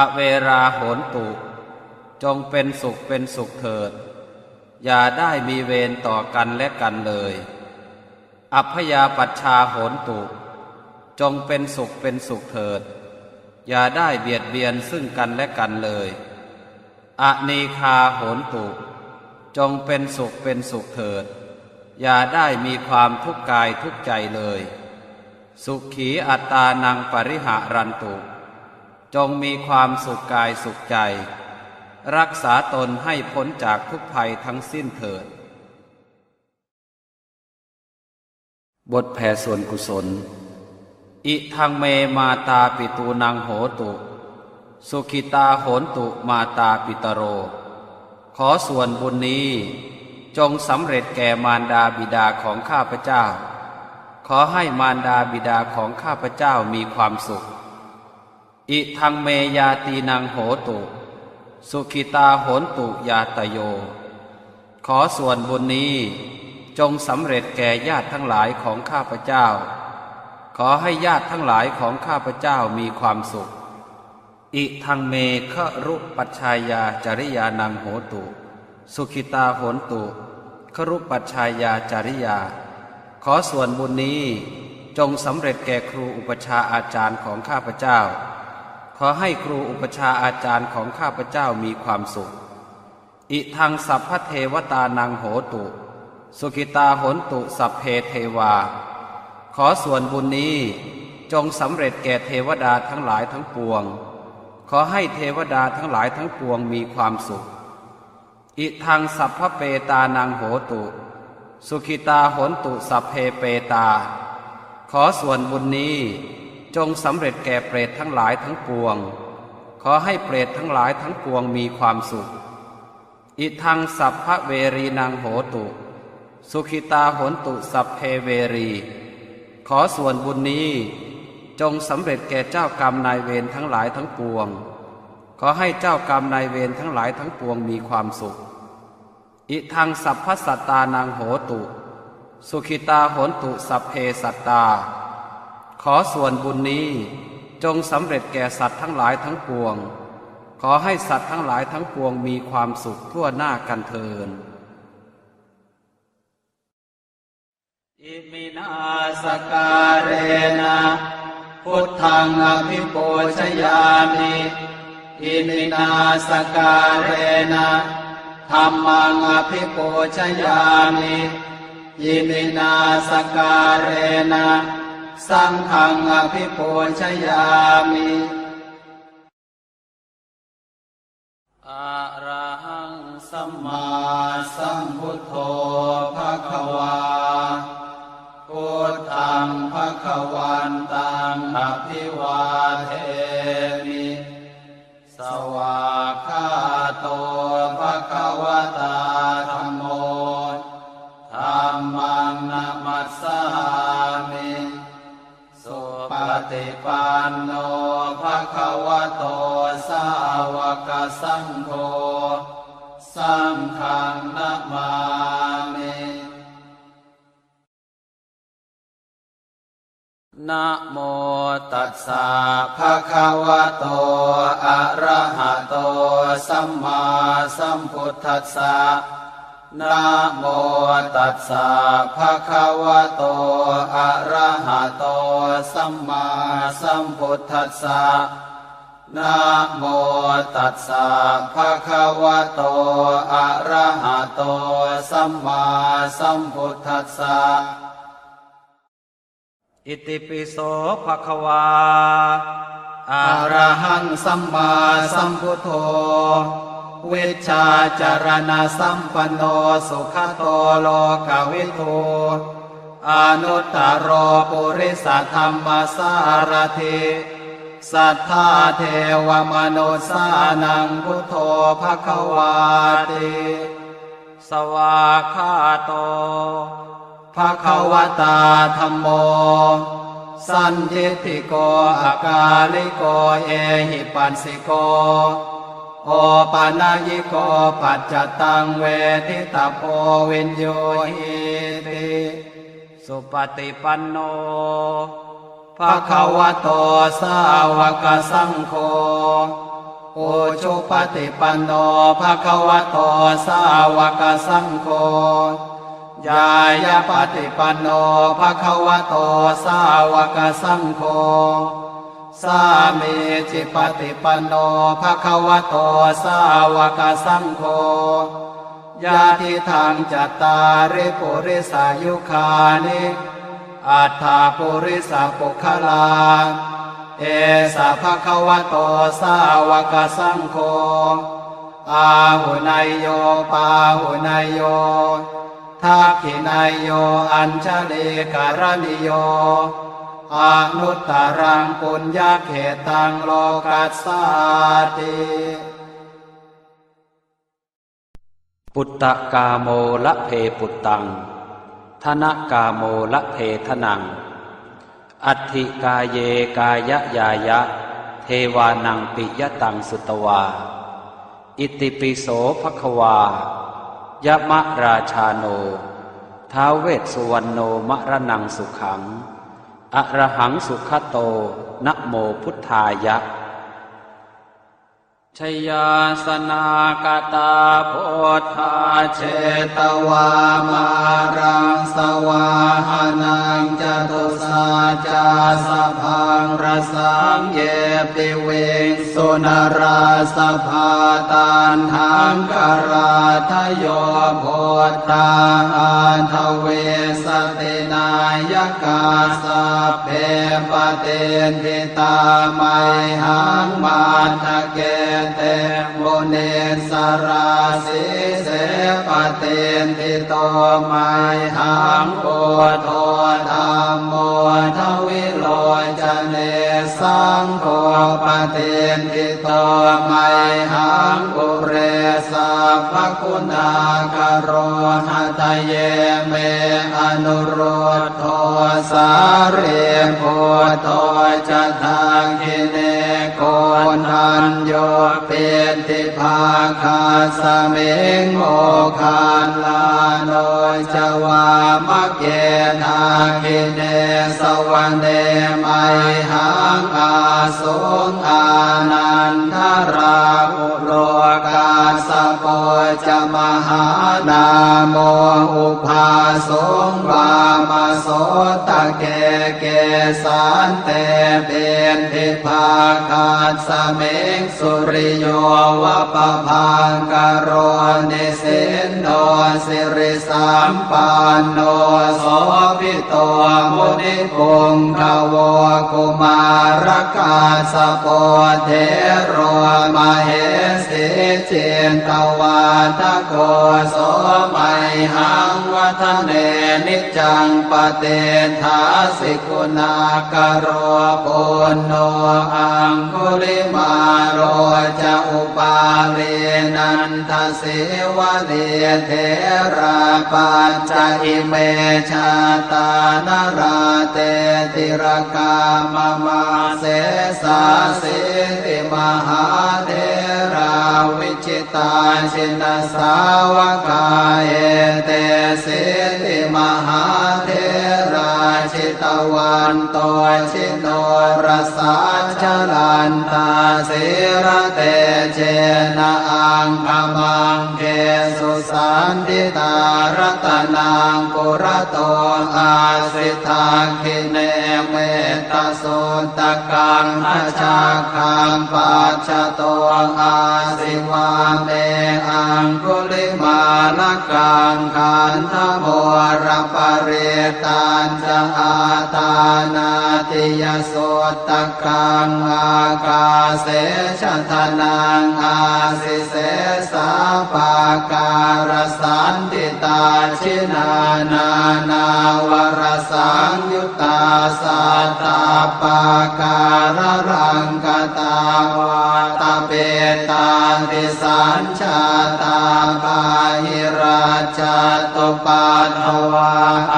Averā hontu จงเป็นสุขเป็นสุขเถิด อย่าได้มีเวรต่อกันและกันเลย Abyāpajjhā hontu จงเป็นสุขเป็นสุขเถิด อย่าได้เบียดเบียนซึ่งกันและกันเลย Anīghā hontu จงเป็นสุขเป็นสุขเถิด อย่าได้มีความทุกข์กายทุกข์ใจเลย Sukhī attānaṃ pariharantu จงมีความสุขกายสุขใจ รักษาตนให้พ้นจากทุกข์ภัยทั้งสิ้นเถิด บทแผ่ส่วนกุศล Idaṃ me mātāpitūnaṃ hotu, sukhitā hontu mātāpitaro. ขอส่วนบุญนี้จงสำเร็จแก่มารดาบิดาของข้าพเจ้า ขอให้มารดาบิดาของข้าพเจ้ามีความสุข Idaṃ me ñātīnaṃ hotu, sukhitā hontu ñātayo. ขอส่วนบุญนี้จงสำเร็จแก่ญาติทั้งหลายของข้าพเจ้า ขอให้ญาติทั้งหลายของข้าพเจ้ามีความสุข Idaṃ me garūpajjhāyācariyānaṃ hotu, sukhitā hontu garūpajjhāyācariyā. ขอส่วนบุญนี้จงสำเร็จแก่ครูอุปัชฌาย์อาจารย์ของข้าพเจ้า ขอให้ครูอุปัชฌาย์อาจารย์ของข้าพเจ้ามีความสุข Idaṃ sabbadevatānaṃ hotu, sukhitā hontu sabbe devā. ขอส่วนบุญนี้จงสำเร็จแก่เทวดาทั้งหลายทั้งปวง ขอให้เทวดาทั้งหลายทั้งปวงมีความสุข Idaṃ sabbapetānaṃ hotu, sukhitā hontu sabbe petā. ขอส่วนบุญนี้จงสำเร็จแก่เปรตทั้งหลายทั้งปวง ขอให้เปรตทั้งหลายทั้งปวงมีความสุข Idaṃ sabbaverīnaṃ hotu, sukhitā hontu sabbe verī. ขอส่วนบุญนี้จงสำเร็จแก่เจ้ากรรมนายเวรทั้งหลายทั้งปวง ขอให้เจ้ากรรมนายเวรทั้งหลายทั้งปวงมีความสุข Idaṃ sabbasattānaṃ hotu, sukhitā hontu sabbe sattā. ขอส่วนบุญนี้จงสำเร็จแก่สัตว์ทั้งหลายทั้งปวง ขอให้สัตว์ทั้งหลายทั้งปวงมีความสุขทั่วหน้ากันเทอญ Iminā sakkārena buddhaṃ abhipūjayāmi. Iminā sakkārena dhammaṃ abhipūjayāmi. Iminā sakkārena saṅghaṃ abhipūjayāmi. Arahaṃ sammāsambuddho bhagavā. Buddhaṃ bhagavantaṃ abhivādemi. Svākkhāto bhagavatā dhammo. Dhammaṃ namassāmi. Supaṭipanno bhagavato sāvakasaṅgho. Saṅghaṃ namāmi. Namo tassa bhagavato arahato sammāsambuddhassa. Namo tassa bhagavato arahato sammāsambuddhassa. Namo tassa bhagavato arahato sammāsambuddhassa. Itipi so bhagavā arahaṃ sammāsambuddho vijjācaraṇasampanno sugato lokavidū anuttaro purisadammasārathi Satthā devamanussānaṃ buddho bhagavāti. Svākkhāto bhagavatā dhammo sandiṭṭhiko akāliko ehipassiko opanayiko paccattaṃ veditabbo viññūhīti. Supaṭipanno bhagavato sāvakasaṅgho, ujupaṭipanno bhagavato sāvakasaṅgho, ñāyapaṭipanno bhagavato sāvakasaṅgho, sāmīcipaṭipanno bhagavato sāvakasaṅgho, yadidaṃ cattāri purisayugāni aṭṭha purisapuggalā, esa bhagavato sāvakasaṅgho, āhuneyyo pāhuneyyo dakkhiṇeyyo añjalikaraṇīyo anuttaraṃ puññakkhettaṃ lokassāti. Puttakāmo labhe puttaṃ, dhanakāmo labhe dhanaṃ, atthi kāye kāyañāya, devānaṃ piyataṃ sutvā. Itipi so bhagavā, yamarājāno, ท้าว vessuvaṇṇo, maraṇaṃ sukhaṃ, arahaṃ sugato, namo buddhāya. Jayāsanāgatā buddhā jetvā māraṃ savāhanaṃ, catusaccāsabhaṃ rasaṃ ye piviṃsu narāsabhā. Taṇhaṅkarādayo buddhā aṭṭhavīsati nāyakā, sabbe patiṭṭhi tā mayhaṃ matthake te munissarā. Sīse patiṭṭhito mayhaṃ buddho dhammo dvilocane, saṅgho patiṭṭhito mayhaṃ ure sabbaguṇākaro. Hadaye me anurud dho sārīputto ca dakkhiṇe, koṇḍañño piṭṭhibhāgasmiṃ moggallāno ca vāmake. Dakkhiṇe savane mayhaṃ āsuṃ ānandarāhu lo, kassapo ca mahānāmo ubhāsuṃ vāmasotake. Kesante piṭṭhibhāgasmiṃ suriyo va pabhaṅkaro, nisinno siri sampanno sobhito munipuṅgavo. Kumārakassapo thero mahesī cittavādako, so mayhaṃ vadane niccaṃ patiṭṭhāsi guṇākaro. Puṇṇo aṅgulimālo ca upālī nanda sīvalī, therā pañca ime jātā nalāṭe tilakā mama. Sesāsīti mahātherā vijitā jinasāvakā, etesīti mahātherā jitavanto jinorasā, jalantā sīlatejena aṅgamaṅ gesu saṇṭhitā. Ratanaṃ purato āsi dakkhiṇe mettasuttakaṃ, dhajaggaṃ pacchato āsi vāme aṅgulimālakaṃ. Khandhamoraparittañca āṭānāṭiyasutta kaṃ, ākāse chadanaṃ āsi sesā pākārasaṇṭhitā. Jinā nānāvarasaṃyuttā satta sabbapākāralaṅkatā, vātapittādisañjātā bāhirajjhattupaddavā,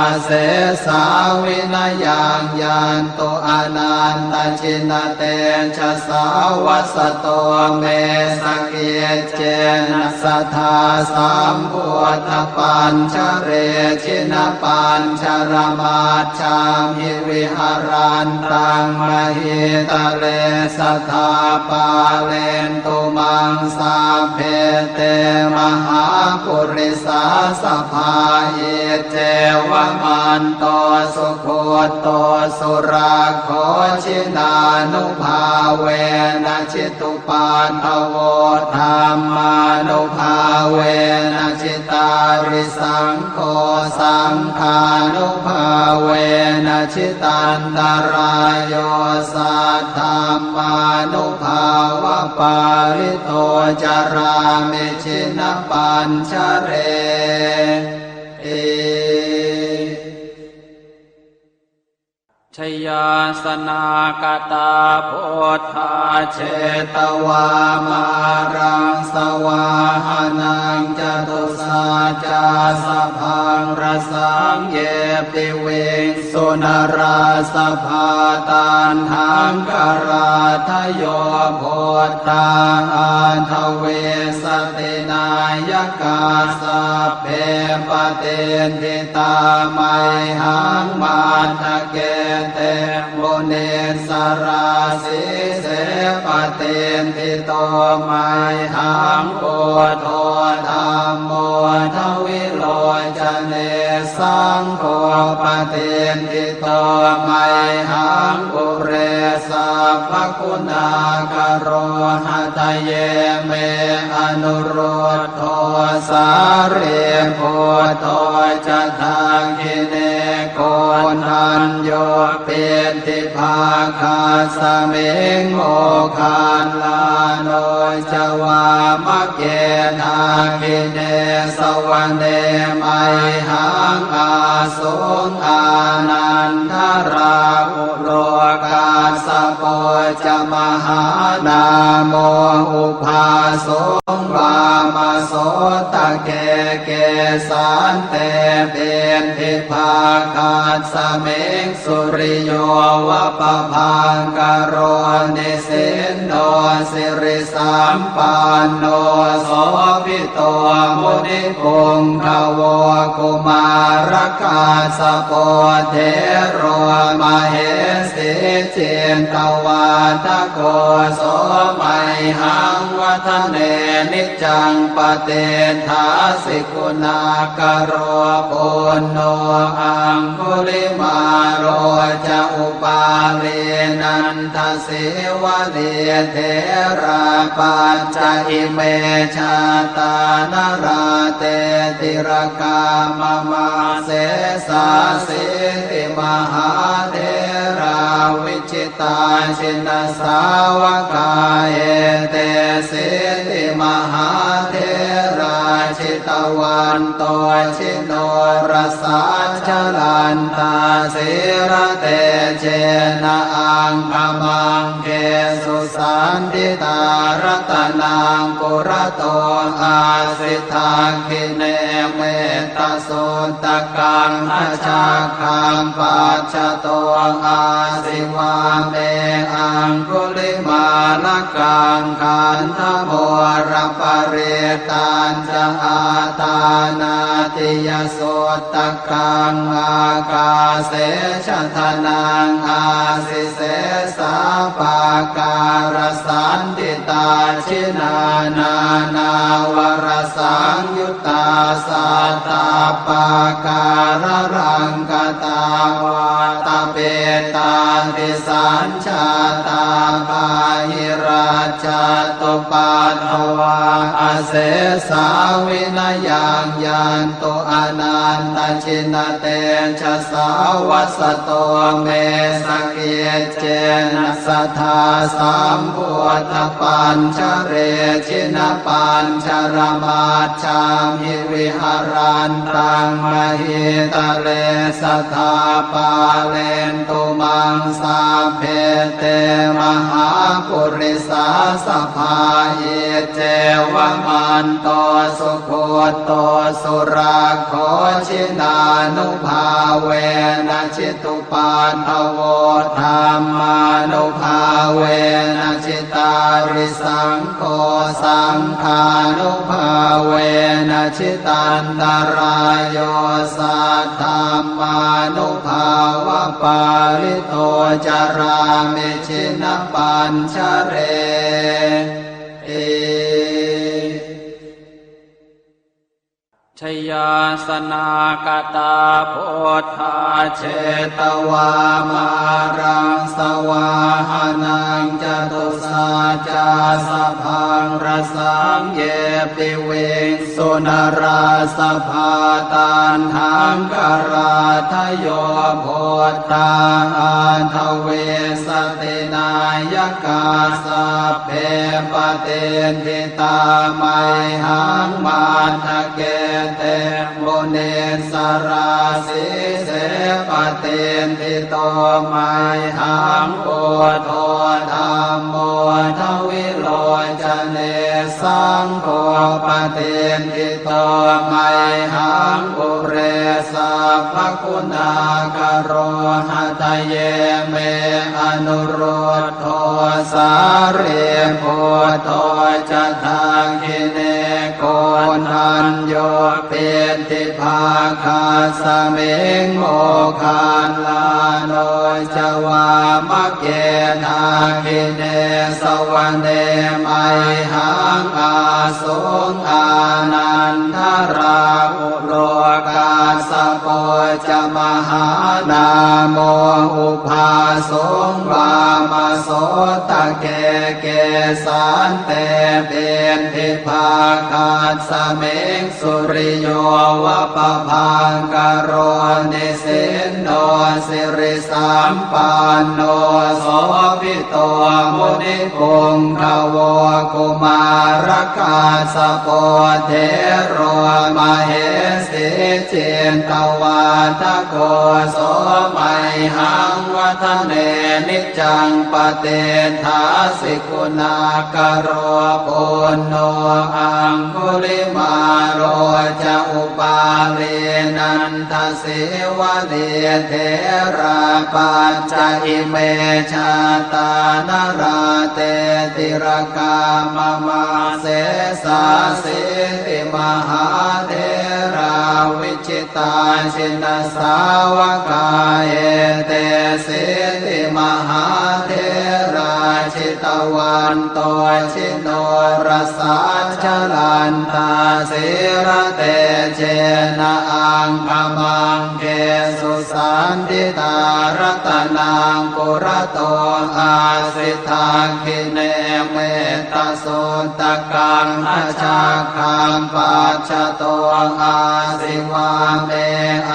asesā vinayaṃ yantu anantajinatejasā. Vasato me sakiccena sadā sambuddhapañjare, jinapañjaramaj jhamhi viharantaṃ mahītale, sadā pālentu maṃ sabbe te mahāpurisāsabhā. Iccevamanto sugutto surakkho, jinānubhāvena jitu paddavo, dhammānubhāvena jitārisaṅgho, saṅghānubhāvena jitantarāyo, saddhammānubhāvapālito carāmi jinapañjareti. Jayāsanākatā buddhā jetvā māraṃ savāhanaṃ, catusaccāsabhaṃ rasaṃ ye piviṃsu narāsabhā. Taṇhaṅkarādayo buddhā aṭṭhavīsati nāyakā, sabbe patiṭṭhi tā mayhaṃ matthake te munissarā. Sīse patiṭṭhito mayhaṃ buddho dhammo dvilocane, saṅgho patiṭṭhito mayhaṃ ure sabbaguṇākaro. Hadaye me anurud dho sārīputto ca dakkhiṇe, koṇḍañño piṭṭhibhāgasmiṃ moggallāno ca vāmake. Dakkhiṇe savane mayhaṃ āsuṃ ānandarāhulo, kassapo ca mahānāmo ubhāsuṃ vāmasotake. Kesante piṭṭhibhāgasmiṃ suriyo va pabhaṅkaro, nisinno sirisampanno sobhi to munipuṅgavo. Kumārakassapo thero mahesī cittavādako, so mayhaṃ vadane niccaṃ patiṭṭhāsi guṇākaro. Puṇṇo aṅgulimālo ca upālī nanda sīvalī, therā pañca ime jātā nalāṭe tilakā mama. Sesāsīti mahātherā vijitā jinasāvakā, etesīti mahātherā jitavanto jinorasā, jalantā sīlatejena aṅgamaṅ gesu saṇṭhitā. Ratanaṃ purato āsi dakkhiṇe mettasuttakaṃ, dhajaggaṃ pacchato āsi vāme aṅgulimālakaṃ. Khandhamoraparittañca āṭānāṭiyasutta kaṃ, ākāse chadanaṃ āsi sesā pākārasaṇṭhitā. Jinā nānāvarasaṃyuttā sattappākāralaṅkatā, vātapittādisañ jātā bāhirajjhattupaddavā, asesā vinayaṃ yantu anantajinatejasā. Vasato me sakiccena sadā sambuddhapañjare, jinapañjaramaj jhamhi viharantaṃ mahītale, sadā pālentu maṃ sā sabbe te mahāpurisāsabhā. Iccevamanto sugutto surakkho jinānubhāvena jitupaddavo dhammānubhāvena jitārisaṅ gho saṅghānubhāvena jitantarāyo saddhammānubhāvapālito carāmi jinapañjareti. Jayāsanāgatā buddhā jetvā māraṃ savāhanaṃ catusaccāsabhaṃ rasaṃ ye piviṃsu narāsabhā. Taṇhaṅkarādayo buddhā aṭṭhavīsati nāyakā sabbe patiṭṭhi tā mayhaṃ matthake te munissarā. Sīse patiṭṭhito mayhaṃ buddho dhammo dvilocane saṅgho patiṭṭhito mayhaṃ ure sabbaguṇākaro. Hadaye me anurud dho sārīputto ca dakkhiṇe koṇḍañño piṭṭhibhāgasmiṃ moggallāno ca vāmake. Dakkhiṇe savane mayhaṃ āsuṃ ānandarāhu lo kassapo ca mahānāmo ubhāsuṃ vāmasotake. Kesante piṭṭhibhāgasmiṃ suriyo va pabhaṅkaro nisinno siri sampanno sobhito munipuṅgavo. Kumārakassapo thero mahesī cittavādako so mayhaṃ vadane niccaṃ patiṭṭhāsi guṇākaro. Puṇṇo aṅgulimālo ca upālī nanda sīvalī therā pañca ime jātā nalāṭe tilakā mama. Sesāsīti mahātherā vijitā jinasāvakā etesīti mahātherā jitavanto ji norasā jalantā sīlatejena aṅgamaṅgesu saṇṭhitā. Ratanaṃ purato āsi dakkhiṇe mettasuttakaṃ dhajaggaṃ pacchato āsi vāme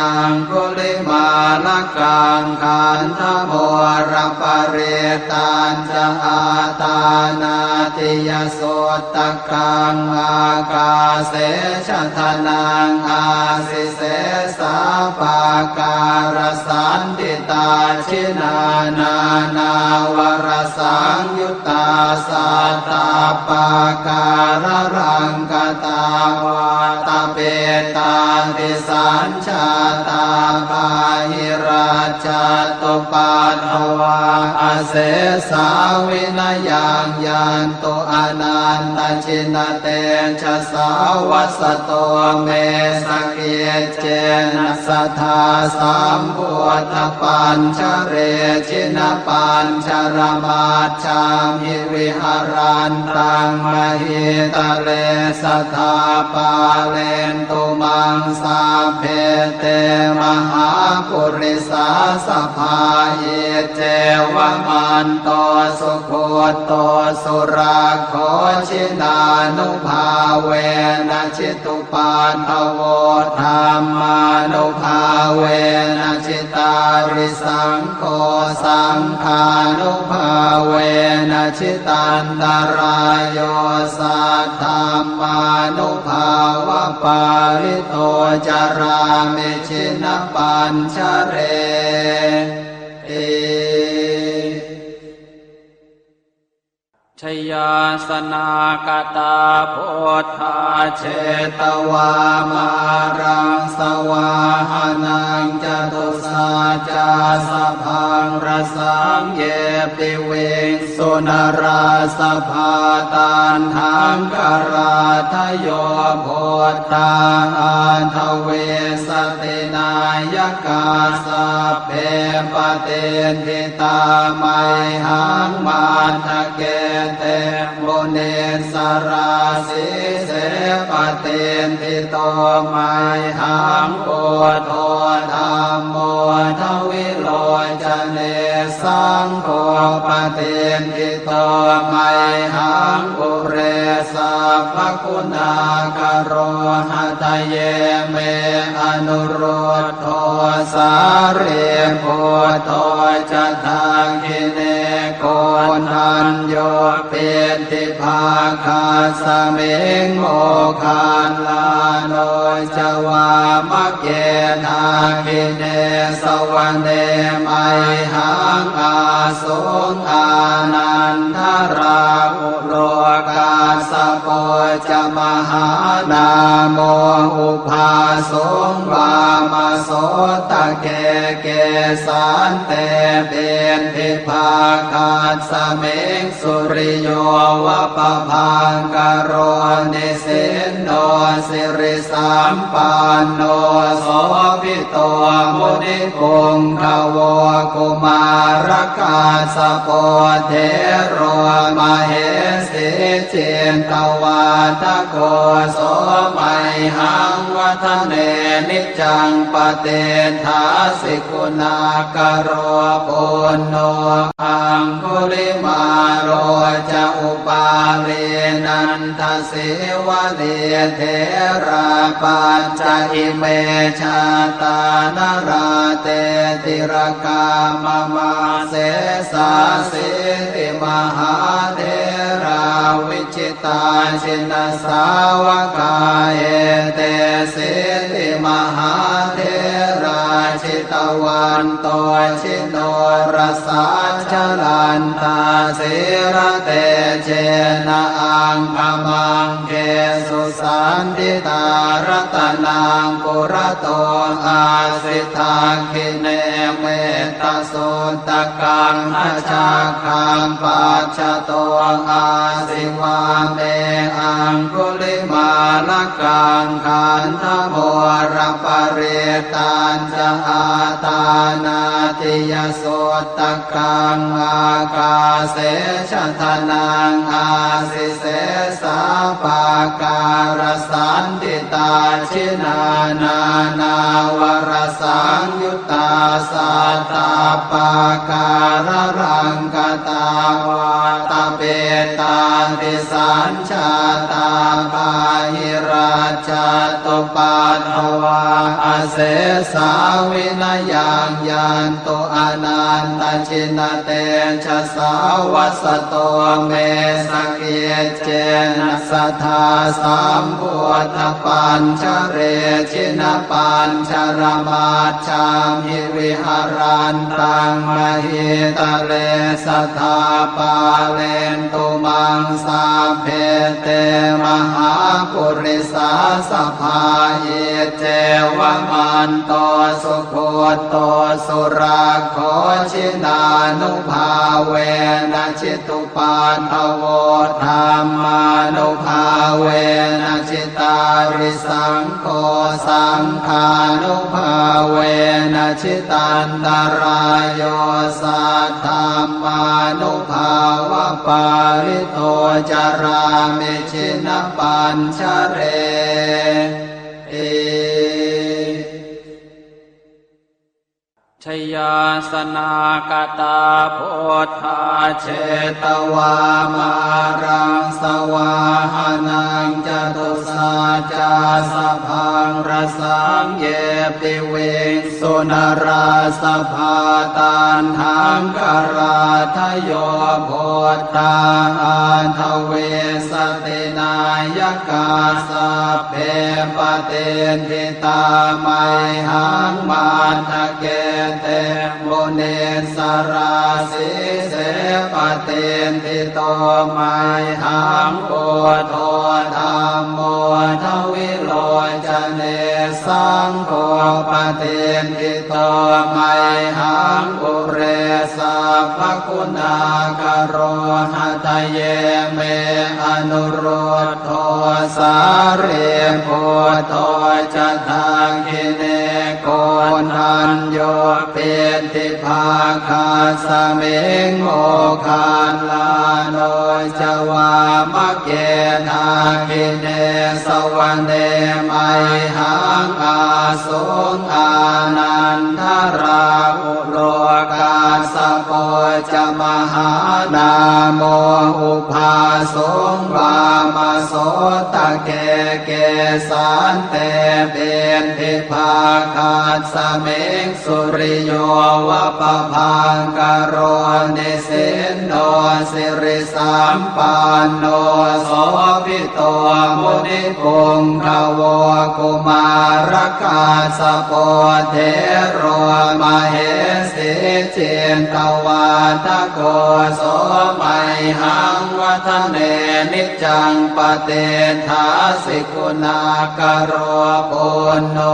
aṅgulimālakaṃ. Khandhamoraparittañ ca āṭānāṭiyasuttakaṃ ākāse chadanaṃ āsi sesā pākārasaṇṭhitā. Jinā nānāvarasaṃyuttā sattappākāralaṅkatā vātapittādisañ jātā bāhirajjhattupaddavā asesā vinayaṃ yantu anantajinatejasā. Vasato me sakiccena sadā sambuddhapañjare jinapañjaramaj jhamhi viharantaṃ mahītale sadā pālentu maṃ sabbe te mahāpurisāsabhā. Iccevamanto sugutto surakkho jinānubhāvena jitu paddavo dhammānubhāvena jitārisaṅgho saṅghānubhāvena jitantarāyo saddhammānubhāvapālito carāmi jinapañjareti. Jayāsanāgatā buddhā jetvā māraṃ savāhanaṃ, catusaccāsabhaṃ rasaṃ ye piviṃsu narāsabhā. Taṇhaṅkarādayo buddhā aṭṭhavīsati nāyakā, sabbe patiṭṭhi tā mayhaṃ matthake te munissarā. Sīse patiṭṭhito mayhaṃ buddho dhammo dvilocane, saṅgho patiṭṭhito mayhaṃ ure sabbaguṇākaro. Hadaye me anurud dho sārīputto ca dakkhiṇe, koṇḍañño piṭṭhibhāgasmiṃ moggallāno ca vāmake. Dakkhiṇe savane mayhaṃ āsuṃ ānandarāhu lo, kassapo ca mahānāmo ubhāsuṃ vāmasotake. Kesante piṭṭhibhāgasmiṃ suriyo va pabhaṅkaro, nisinno siri sampanno sobhito munipuṅgavo. Kumārakassapo thero mahesī cittavādako, so mayhaṃ vadane niccaṃ patiṭṭhāsi guṇākaro. Puṇṇo aṅgulimālo ca upālī nanda sīvalī, therā pañca ime jātā nalāṭe tilakā mama. Sesāsīti mahātherā vijitā jinasāvakā, etesīti mahātherā jitavanto ji norasā, jalantā sīlatejena aṅgamaṅgesu saṇṭhitā. Ratanaṃ purato āsi dakkhiṇe mettasuttakaṃ, dhajaggaṃ pacchato āsi vāme aṅgulimālakaṃ. Khandhamoraparittañ ca āṭānāṭiyasuttakaṃ, ākāse chadanaṃ āsi sesā pākārasaṇṭhitā. Jinā nānāvarasaṃyuttā sattappākāralaṅkatā, vātapittādisañ jātā bāhirajjhattupaddavā, asesā vinayaṃ yantu anantajinatejasā. Vasato me sakiccena sadā sambuddhapañjare, jinapañjaramaj jhamhi viharantaṃ mahītale, sadā pālentu maṃ sabbe te mahāpurisāsabhā. Iccevamanto sugutto surakkho, jinānubhāvena jitu paddavo, dhammānubhāvena jitārisaṅgho, saṅghānubhāvena jitantarāyo, saddhammānubhāvapālito carāmi jinapañjareti. Jayāsanāgatā buddhā jetvā māraṃ savāhanaṃ, catusaccāsabhaṃ rasaṃ ye piviṃsu narāsabhā. Taṇhaṅkarādayo buddhā aṭṭhavīsati nāyakā, sabbe patiṭṭhi tā mayhaṃ matthake te munissarā. Sīse patiṭṭhito mayhaṃ buddho dhammo dvilocane, saṅgho patiṭṭhito mayhaṃ ure sabbaguṇākaro. Hadaye me anurud dho sārīputto ca dakkhiṇe, koṇḍañño piṭṭhibhāgasmiṃ moggallāno ca vāmake. Dakkhiṇe savane mayhaṃ ā suṃ ānandarāhulo, kassapo ca mahānāmo ubhāsuṃ vāmasotake. Kesante piṭṭhibhāgasmiṃ suriyo va pabhaṅkaro, nisinno siri sampanno sobhito munipuṅgavo. Kumārakassapo thero mahesī cittavādako, so mayhaṃ vadane niccaṃ patiṭṭhāsi guṇākaro. Puṇṇo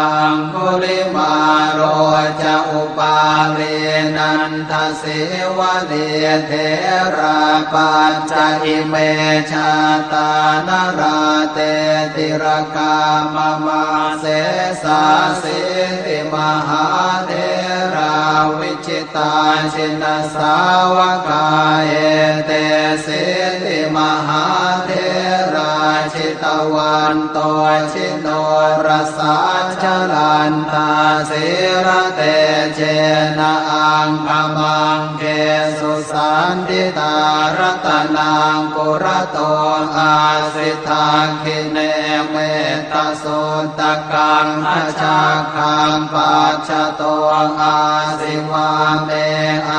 aṅgulimālo ca upālī nanda sīvalī, therā pañca ime jātā nalāṭe tilakā mama. Sesāsīti mahātherā vijitā jinasāvakā, etesīti mahātherā jitavanto ji norasā, jalantā sīlatejena aṅgamaṅgesu saṇṭhitā. Ratanaṃ purato āsi dakkhiṇe mettasuttakaṃ, dhajaggaṃ pacchato āsi vāme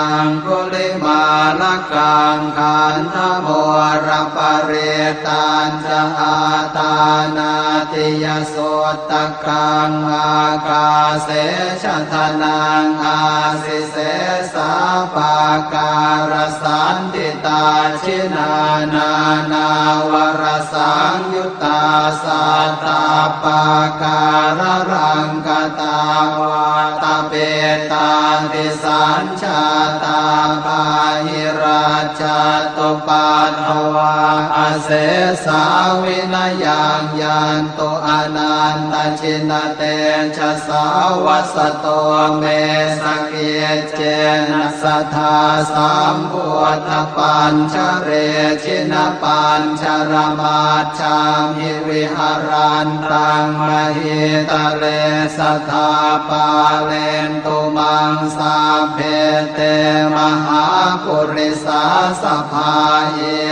aṅgulimālakaṃ. Khandhamoraparittañ ca āṭānāṭiyasuttakaṃ, ākāse chadanaṃ āsi sesā pākārasaṇṭhitā. Jinā nānāvarasaṃyuttā sattappākāralaṅkatā, vātapittādisañ jātā bāhirajjhattupaddavā, asesā vinayaṃ yantu anantajinatejasā. Vasato me sakiccena sadā sambuddhapañjare, jinapañjaramaj jhamhi viharantaṃ mahītale, sadā pālentu maṃ sabbe te mahāpurisāsabhā.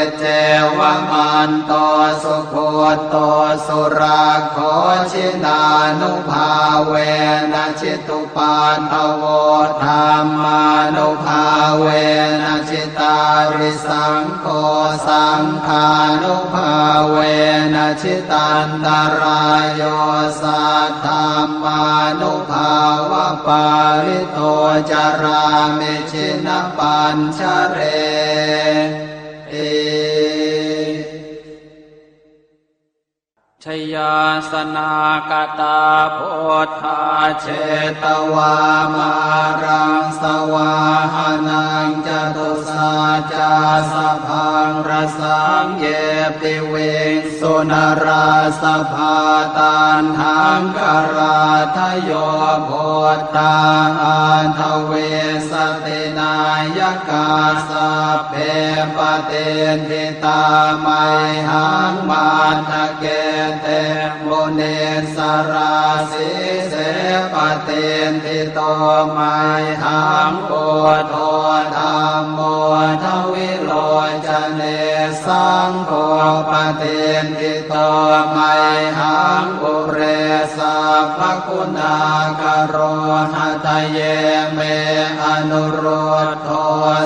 Iccevamanto sugutto surakkho, jinānubhāvena jitu paddavo, dhammānubhāvena jitārisaṅgho, saṅghānubhāvena jitantarāyo, saddhammānubhāvapālito carāmi jinapañjareti. Jayāsanākatā buddhā jetvā māraṃ savāhanaṃ, catusaccāsabhaṃ rasaṃ ye piviṃsu narāsabhā. Taṇhaṅkarādayo buddhā aṭṭhavīsati nāyakā, sabbe patiṭṭhi tā mayhaṃ matthake te munissarā. Sīse patiṭṭhito mayhaṃ buddho dhammo dvilocane, saṅgho patiṭṭhito mayhaṃ ure sabbaguṇākaro. Hadaye me anurud dho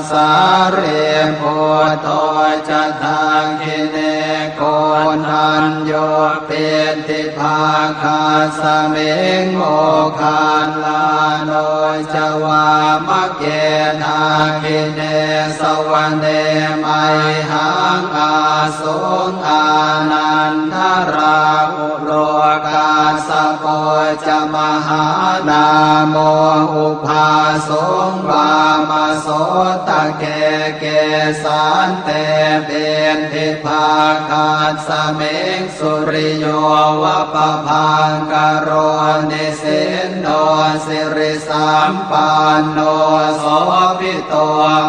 sārīputto ca dakkhiṇe, koṇḍañño Koṇḍañño piṭṭhibhāgasmiṃ moggallāno ca vāmake. Dakkhiṇe savane mayhaṃ āsuṃ ānandarāhulo, kassapo ca mahānāmo ubhāsuṃ vāmasotake. Kesante piṭṭhibhāgasmiṃ suriyo va pabhaṅkaro, nisinno sirisampanno sobhito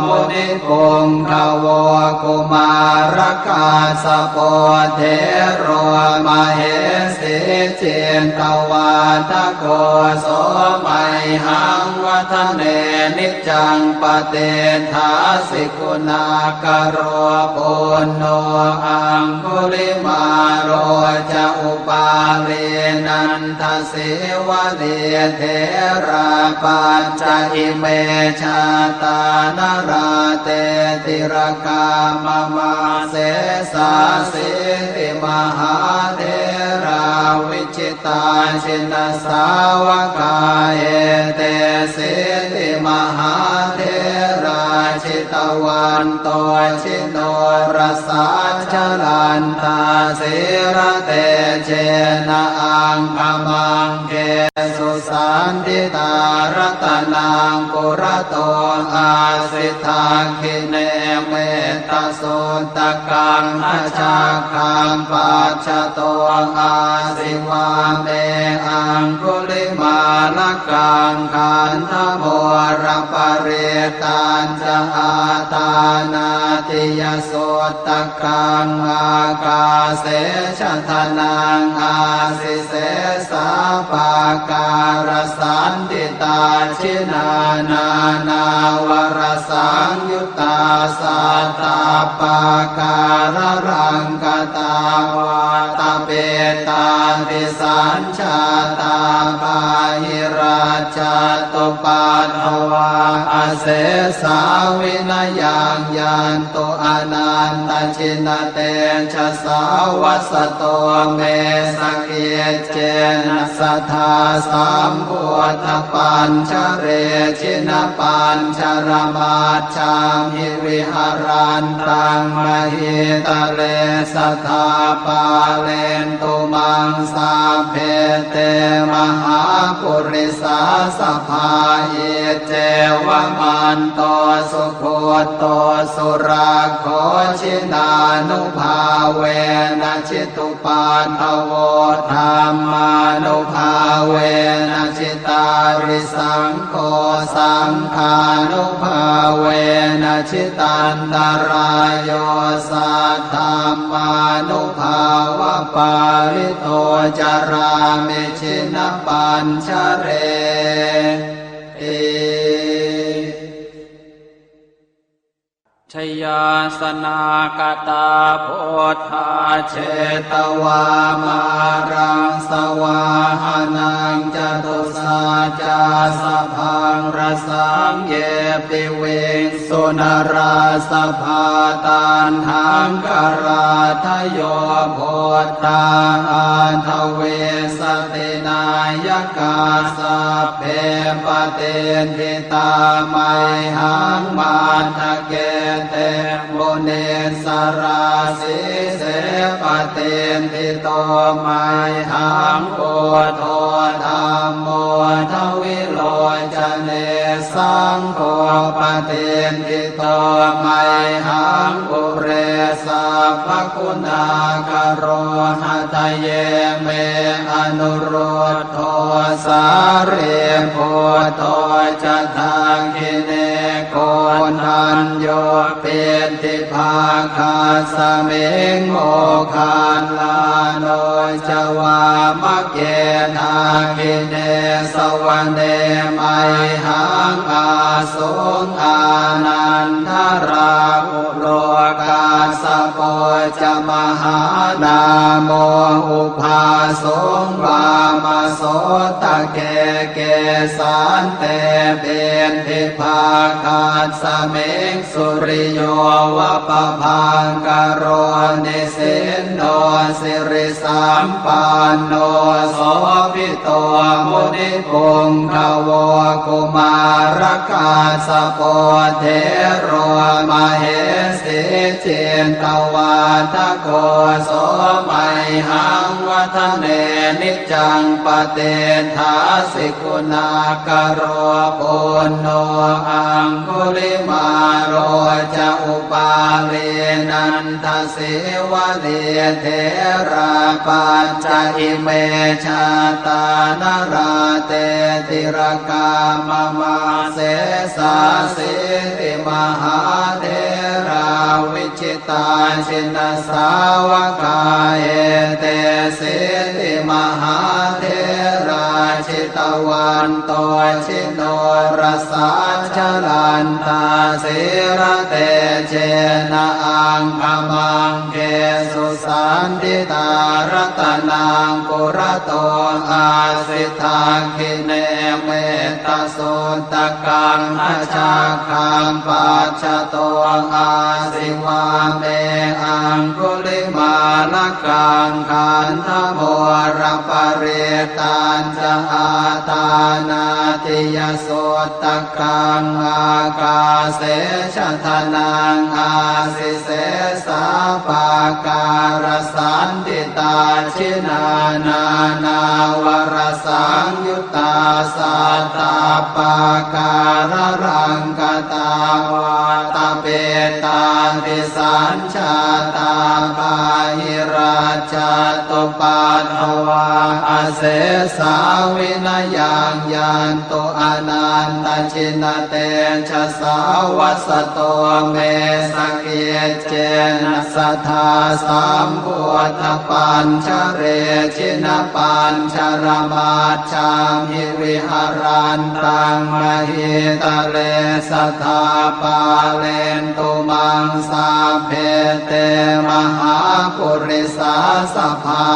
munipuṅgavo. Kumārakassapo thero mahesī cittavādako, so mayhaṃ vadane niccaṃ patiṭṭhāsi guṇākaro. Puṇṇo aṅgulimālo ca upālī nandasīvalī, therā pañca ime jātā nalāṭe tilakā mama. Sesāsīti mahātherā vi jitā jinasāvakā, etesīti mahātherā jitavanto jinorasā, jalantā sīlatejena aṅgamaṅgesu saṇṭhitā. Ratanaṃ purato āsi dakkhiṇe metta suttakaṃ, dhajaggaṃ pacchato āsi vāme aṅgulimālakaṃ. Khandhamoraparittañca āṭānāṭiyasuttakaṃ, ākāse chadanaṃ āsi sesā pākārasaṇṭhitā. Jinā nānāvarasaṃyut tā sattappākāralaṅkatā, vātapittādisañjātā bāhirajjhattupaddavā, asesā vinayaṃ yantu anantajinatejasā. Vasato me sakic cena sadā sambuddhapañjare, jinapañjaramajjhamhi viharantaṃ mahītale, sadā pālentu maṃ sabbe te mahāpurisāsabhā. Iccevamanto sugutto surakkho, jinānubhāvena jitu paddavo, dhammānubhāvena jitārisaṅgho, saṅghānubhāvena jitantarāyo, saddhammānubhāvapālito carāmi jinapañjareti. Jayāsanākatā buddhā jetvā māraṃ savāhanaṃ, catusaccāsabhaṃ rasaṃ ye piviṃsu narāsabhā. Taṇhaṅkarādayo buddhā aṭṭhavīsati nāyakā, sabbe patiṭṭhi tā mayhaṃ matthake te munissarā. Sīse patiṭṭhito mayhaṃ buddho dhammo dvilocane, saṅgho patiṭṭhito mayhaṃ ure sabbaguṇākaro. Hadaye me anurud dho sārīputto ca dakkhiṇe, koṇḍañño piṭṭhibhāgasmiṃ moggallāno ca vāmake. Dakkhiṇe savane mayhaṃ āsuṃ ānandarāhulo, kassapo ca mahā nāmo ubhāsuṃ vāmasotake. Kesante piṭṭhibhāgasmiṃ suriyo va pabhaṅkaro, nisinno sirisampanno sobhito munipuṅgavo. Kumārakassapo thero mahesī cittavādako, so mayhaṃ vadane niccaṃ patiṭṭhāsi guṇākaro. Puṇṇo aṅgulimālo ca upālī nandasīvalī, therā pañca ime jātā nalāṭe tilakā mama. Sesāsīti mahātherā vi jitā jinasāvakā, etesīti mahātherā jitavanto jinorasā, jalantā sīlatejena aṅgamaṅgesu saṇṭhitā. Ratanaṃ purato āsi dakkhiṇe metta suttakaṃ, dhajaggaṃ pacchato āsi vāme aṅgulimālakaṃ. Khandhamoraparittañca āṭānāṭiyasuttakaṃ, ākāse chadanaṃ āsi sesā pākārasaṇṭhitā. Jinā nānāvarasaṃyut tā sattappākāralaṅkatā, vātapittādisañjātā bāhirajjhattupaddavā, asesā vinayaṃ yantu anantajinatejasā. Vasato me sakic cena sadā sambuddhapañjare, jinapañjaramajjhamhi viharantaṃ mahītale, sadā pālentu maṃ sabbe te mahāpurisāsabhā.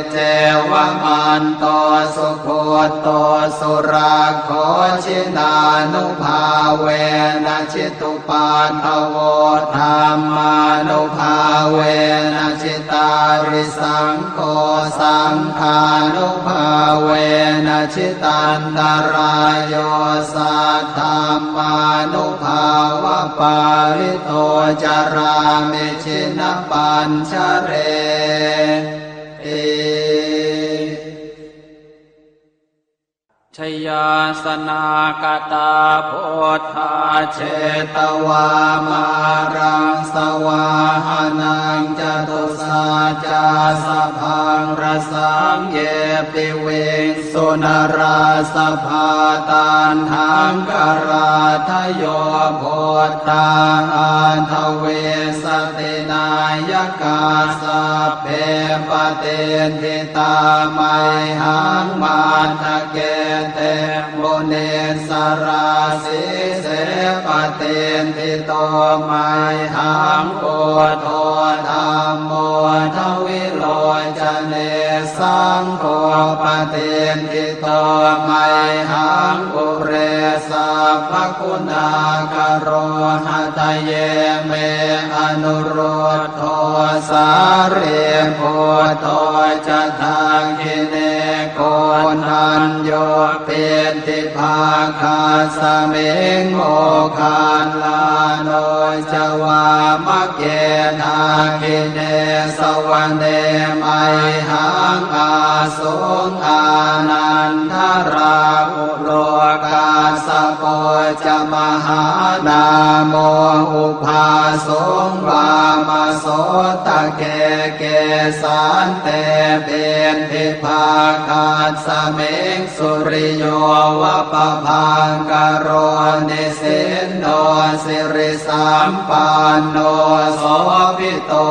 Iccevamanto sugutto surakkho, jinānubhāvena jitu paddavo, dhammānubhāvena jitārisaṅgho, saṅghānubhāvena jitantarāyo, saddhammānubhāvapālito carāmi jinapañjareti. Jayāsanākatā buddhā jetvā māraṃ savāhanaṃ, catusaccāsabhaṃ rasaṃ ye piviṃsu narāsabhā. Taṇhaṅkarādayo buddhā aṭṭhavīsati nāyakā, sabbe patiṭṭhi tā mayhaṃ matthake te munissarā. Sīse patiṭṭhito mayhaṃ buddho dhammo dvilocane, saṅgho patiṭṭhito mayhaṃ ure sabbaguṇākaro. Hadaye me anurud dho sārīputto ca dakkhiṇe, koṇḍañño piṭṭhibhāgasmiṃ moggallāno ca vāmake. Dakkhiṇe savane mayhaṃ ā suṃ ānandarāhulo, kassapo ca mahānāmo ubhāsuṃ vāmasotake. Kesante piṭṭhibhāgasmiṃ suriyo va pabhaṅkaro, nisinno sirisampanno sobhi to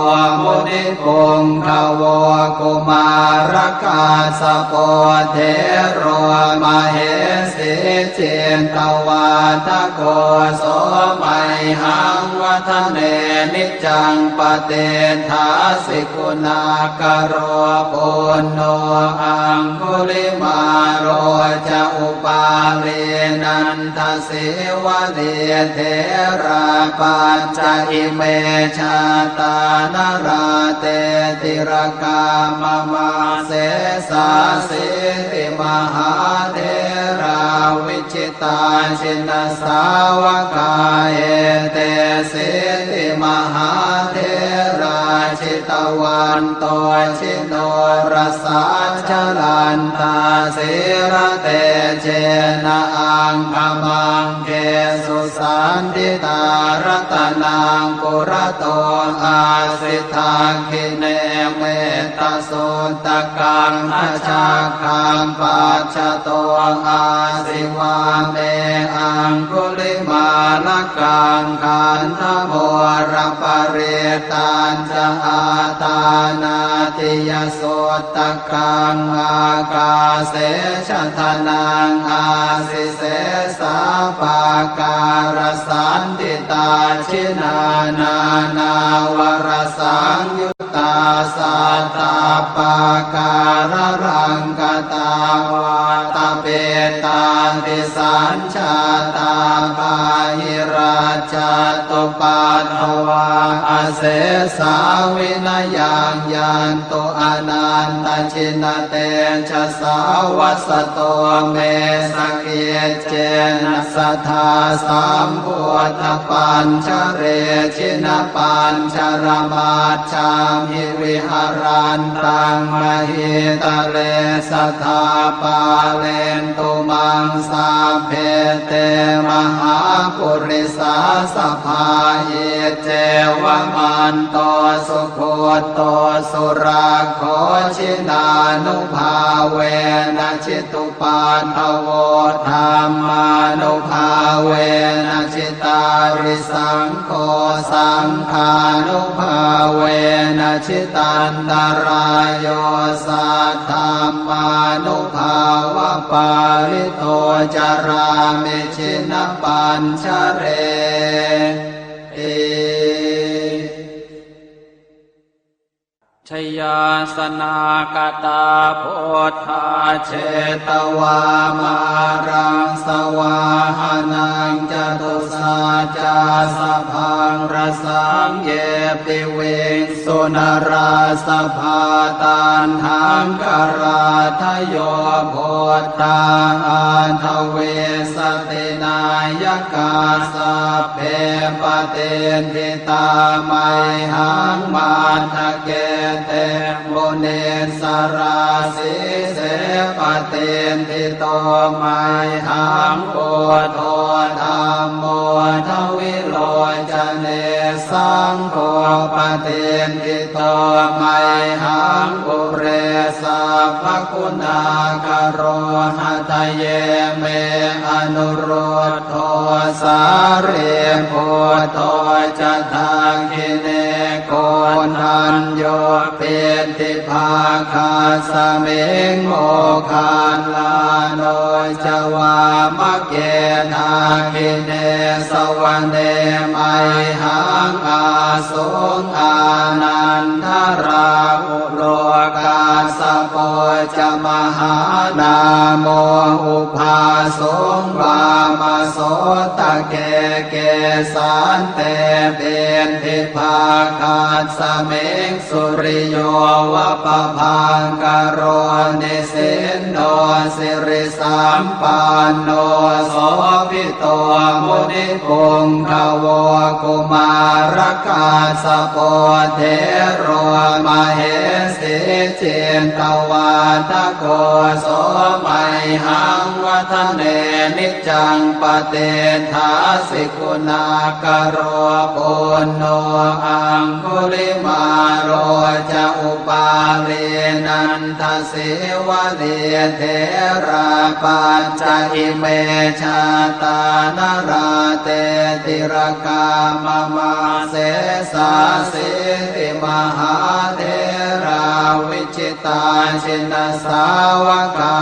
munipuṅgavo. Kumārakassapo thero mahesī cittavādako, so mayhaṃ vadane niccaṃ patiṭṭhāsi guṇākaro. Puṇṇo aṅgulimālo ca upālī nandasīvalī therā pañca ime jātā nalāṭe tilakā mama. Sesāsīti mahātherā viji tā jinasāvakā etesīti mahātherā jitavanto jinorasā jalantā sīlatejena aṅgamaṅgesu saṇṭhitā. Ratanaṃ purato āsi dakkhiṇe metta suttakaṃ dhajaggaṃ pacchato āsi vāme aṅgulimālakaṃ. Khandhamoraparittañca āṭānāṭiyasuttakaṃ ākāse chadanaṃ āsi sesā pākārasaṇṭhitā. Jinā nānāvarasaṃyu ttā sattappākāralaṅkatā vātapittādisañjātā bāhirajjhattupaddavā asesā vinayaṃ yantu anantajinatejasā. Vasato me sakic cena sadā sambuddhapañjare jinapañjaramajjhamhi viharantaṃ mahītale sadā pālentu maṃ sabbe te mahāpurisāsabhā. Iccevamanto sugutto surakkho jinānubhāvena jitu paddavo dhammānubhāvena jitārisaṅgho saṅghānubhāvena jitantarāyo saddhammānubhāvapālito carāmi jinapañjareti. Jayāsanākatā buddhā jetvā māraṃ savāhanaṃ catusaccāsabhaṃ rasaṃ ye piviṃsu narāsabhā. Taṇhaṅkarādayo buddhā aṭṭhavīsati nāyakā sabbe patiṭṭhi tā mayhaṃ matthake te munissarā. Sīse patiṭṭhito mayhaṃ buddho dhammo dvilocane saṅgho patiṭṭhito mayhaṃ ure sabbaguṇākaro. Hadaye me anurud dho sārīputto ca dakkhiṇe koṇḍañño piṭṭhibhāgasmiṃ moggallāno ca vāmake. Dakkhiṇe savane mayhaṃ āsuṃ ānandarāhu lo kassapo ca mahānāmo ubhāsuṃ vāmasotake. Kesante piṭṭhibhāgasmiṃ suriyo va pabhaṅkaro nisinno sirisampanno sobhi to munipuṅgavo. Kumārakassapo thero mahesī cittavādako so mayhaṃ vadane niccaṃ patiṭṭhāsi guṇākaro. Puṇṇo aṅgulimālo ca upālī nanda sīvalī therā pañca ime jātā nalāṭe tilakā mama. Sesāsīti mahātherā vijitā jinasāvakā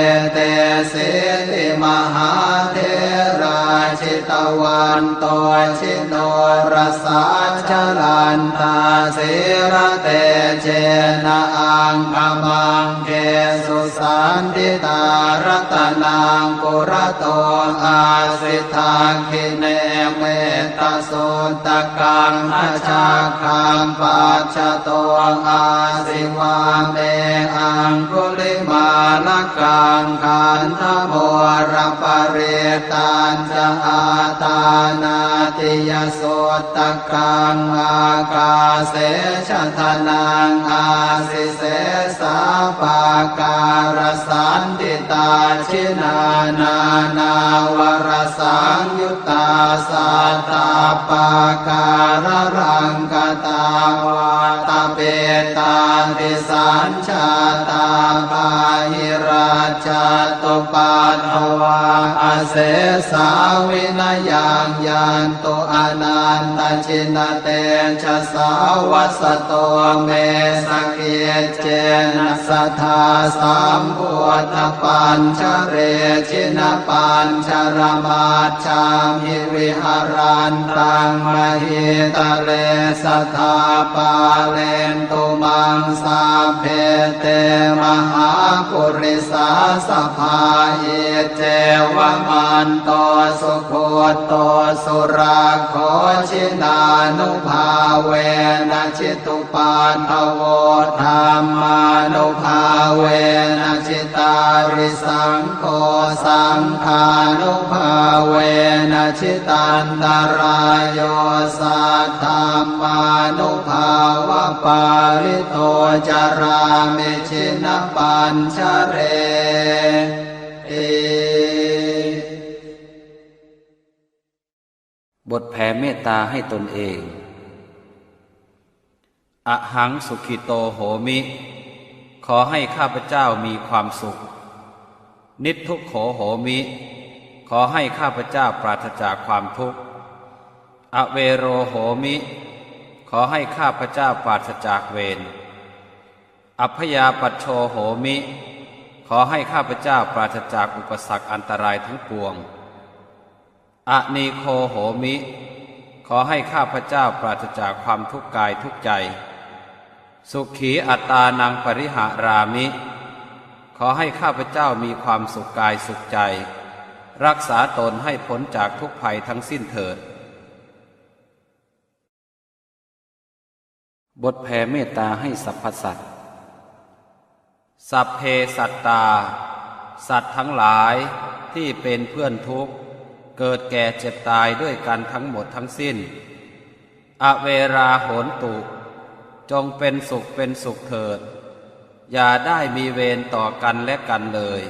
etesīti mahātherā jita vanto jinorasā, jalantā sīlatejena aṅgamaṅgesu saṇṭhitā. Ratanaṃ purato āsi, dakkhiṇe mettasuttakaṃ, dhajaggaṃ pacchato āsi, vāme aṅgulimālakaṃ. Khandhamoraparittañ ca āṭānāṭiyasuttakaṃ, ākāse chadanaṃ āsi, sesā pākārasaṇṭhitā. Jinā nānāvarasaṃyuttā sattappākāralaṅkatā, vātapittādisañ jātā bāhirajjhattupaddavā, asesā vinayaṃ yantu anantajinatejasā. Vasato me sakiccena sadā sambuddhapañjare, jinapañjaramaj jhamhi viharantaṃ mahītale, sadā pālentu maṃ sabbe te mahāpurisāsabhā. Iccevamanto sugutto surakkho, jinānubhāvena jitu paddavo, dhammānubhāvena jitārisaṅgho, saṅghānubhāvena jitantarāyo, saddhammānubhāvapālito carāmi jinapañjareti. บทแผ่เมตตาให้ตนเอง Ahaṃ sukhito homi ขอให้ข้าพเจ้ามีความสุข Niddukkho homi ขอให้ข้าพเจ้าปราศจากความทุกข์ Avero homi ขอให้ข้าพเจ้าปราศจากเวร Abyāpajjho homi ขอให้ข้าพเจ้าปราศจากอุปสรรคอันตรายทั้งปวง Anīgho homi ขอให้ข้าพเจ้าปราศจากความทุกข์กายทุกข์ใจ Sukhī attānaṃ pariharāmi ขอให้ข้าพเจ้ามีความสุขกายสุขใจ รักษาตนให้พ้นจากทุกข์ภัยทั้งสิ้นเถิด บทแผ่เมตตาให้สรรพสัตว์ Sabbe sattā สัตว์ทั้งหลายที่เป็นเพื่อนทุกข์ เกิดแก่เจ็บตายด้วยกันทั้งหมดทั้งสิ้น Averā hontu จงเป็นสุขเป็นสุขเถิด อย่าได้มีเวรต่อกันและกันเลย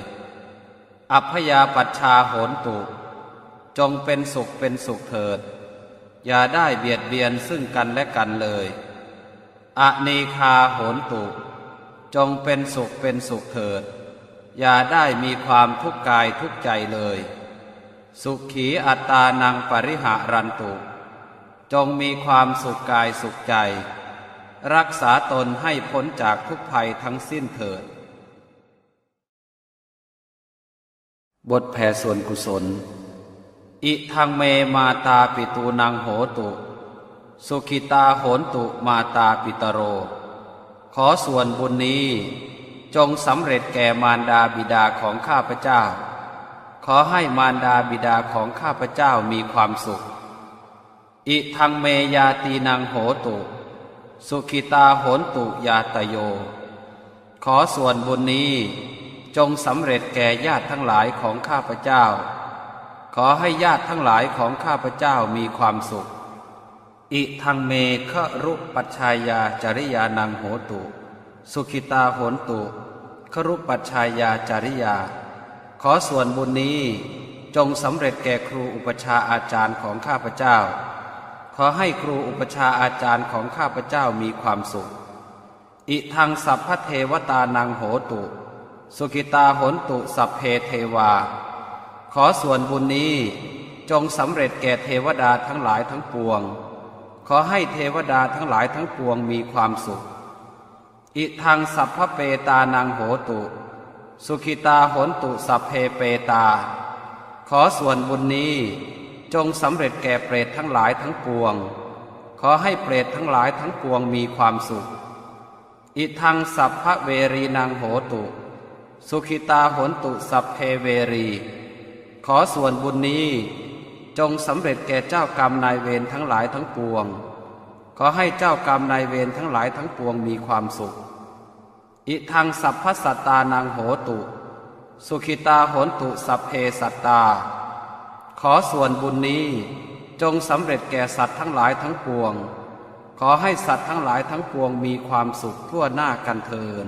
Abyāpajjhā hontu จงเป็นสุขเป็นสุขเถิด อย่าได้เบียดเบียนซึ่งกันและกันเลย Anīghā hontu จงเป็นสุขเป็นสุขเถิด อย่าได้มีความทุกข์กายทุกข์ใจเลย Sukhī attānaṃ pariharantu จงมีความสุขกายสุขใจ รักษาตนให้พ้นจากทุกข์ภัยทั้งสิ้นเถิด บทแผ่ส่วนกุศล Idaṃ me mātāpitūnaṃ hotu, sukhitā hontu mātāpitaro. ขอส่วนบุญนี้จงสำเร็จแก่มารดาบิดาของข้าพเจ้า ขอให้มารดาบิดาของข้าพเจ้ามีความสุข Idaṃ me ñātīnaṃ hotu, sukhitā hontu ñātayo. ขอส่วนบุญนี้จงสำเร็จแก่ญาติทั้งหลายของข้าพเจ้า ขอให้ญาติทั้งหลายของข้าพเจ้ามีความสุข Idaṃ me garūpajjhāyācariyānaṃ hotu, sukhitā hontu garūpajjhāyācariyā. ขอส่วนบุญนี้จงสำเร็จแก่ครูอุปัชฌาย์อาจารย์ของข้าพเจ้า ขอให้ครูอุปัชฌาย์อาจารย์ของข้าพเจ้ามีความสุข Idaṃ sabbadevatānaṃ hotu, sukhitā hontu sabbe devā. ขอส่วนบุญนี้จงสำเร็จแก่เทวดาทั้งหลายทั้งปวง ขอให้เทวดาทั้งหลายทั้งปวงมีความสุข Idaṃ sabbapetānaṃ hotu, sukhitā hontu sabbe petā. ขอส่วนบุญนี้ จงสำเร็จแก่เปรตทั้งหลายทั้งปวง ขอให้เปรตทั้งหลายทั้งปวงมีความสุข Idaṃ sabbaverīnaṃ hotu, sukhitā hontu sabbe verī. ขอส่วนบุญนี้จงสำเร็จแก่เจ้ากรรมนายเวรทั้งหลายทั้งปวง ขอให้เจ้ากรรมนายเวรทั้งหลายทั้งปวงมีความสุข Idaṃ sabbasattānaṃ hotu, sukhitā hontu sabbe sattā. ขอส่วนบุญนี้จงสำเร็จแก่สัตว์ทั้งหลายทั้งปวง ขอให้สัตว์ทั้งหลายทั้งปวงมีความสุขทั่วหน้ากันเทอญ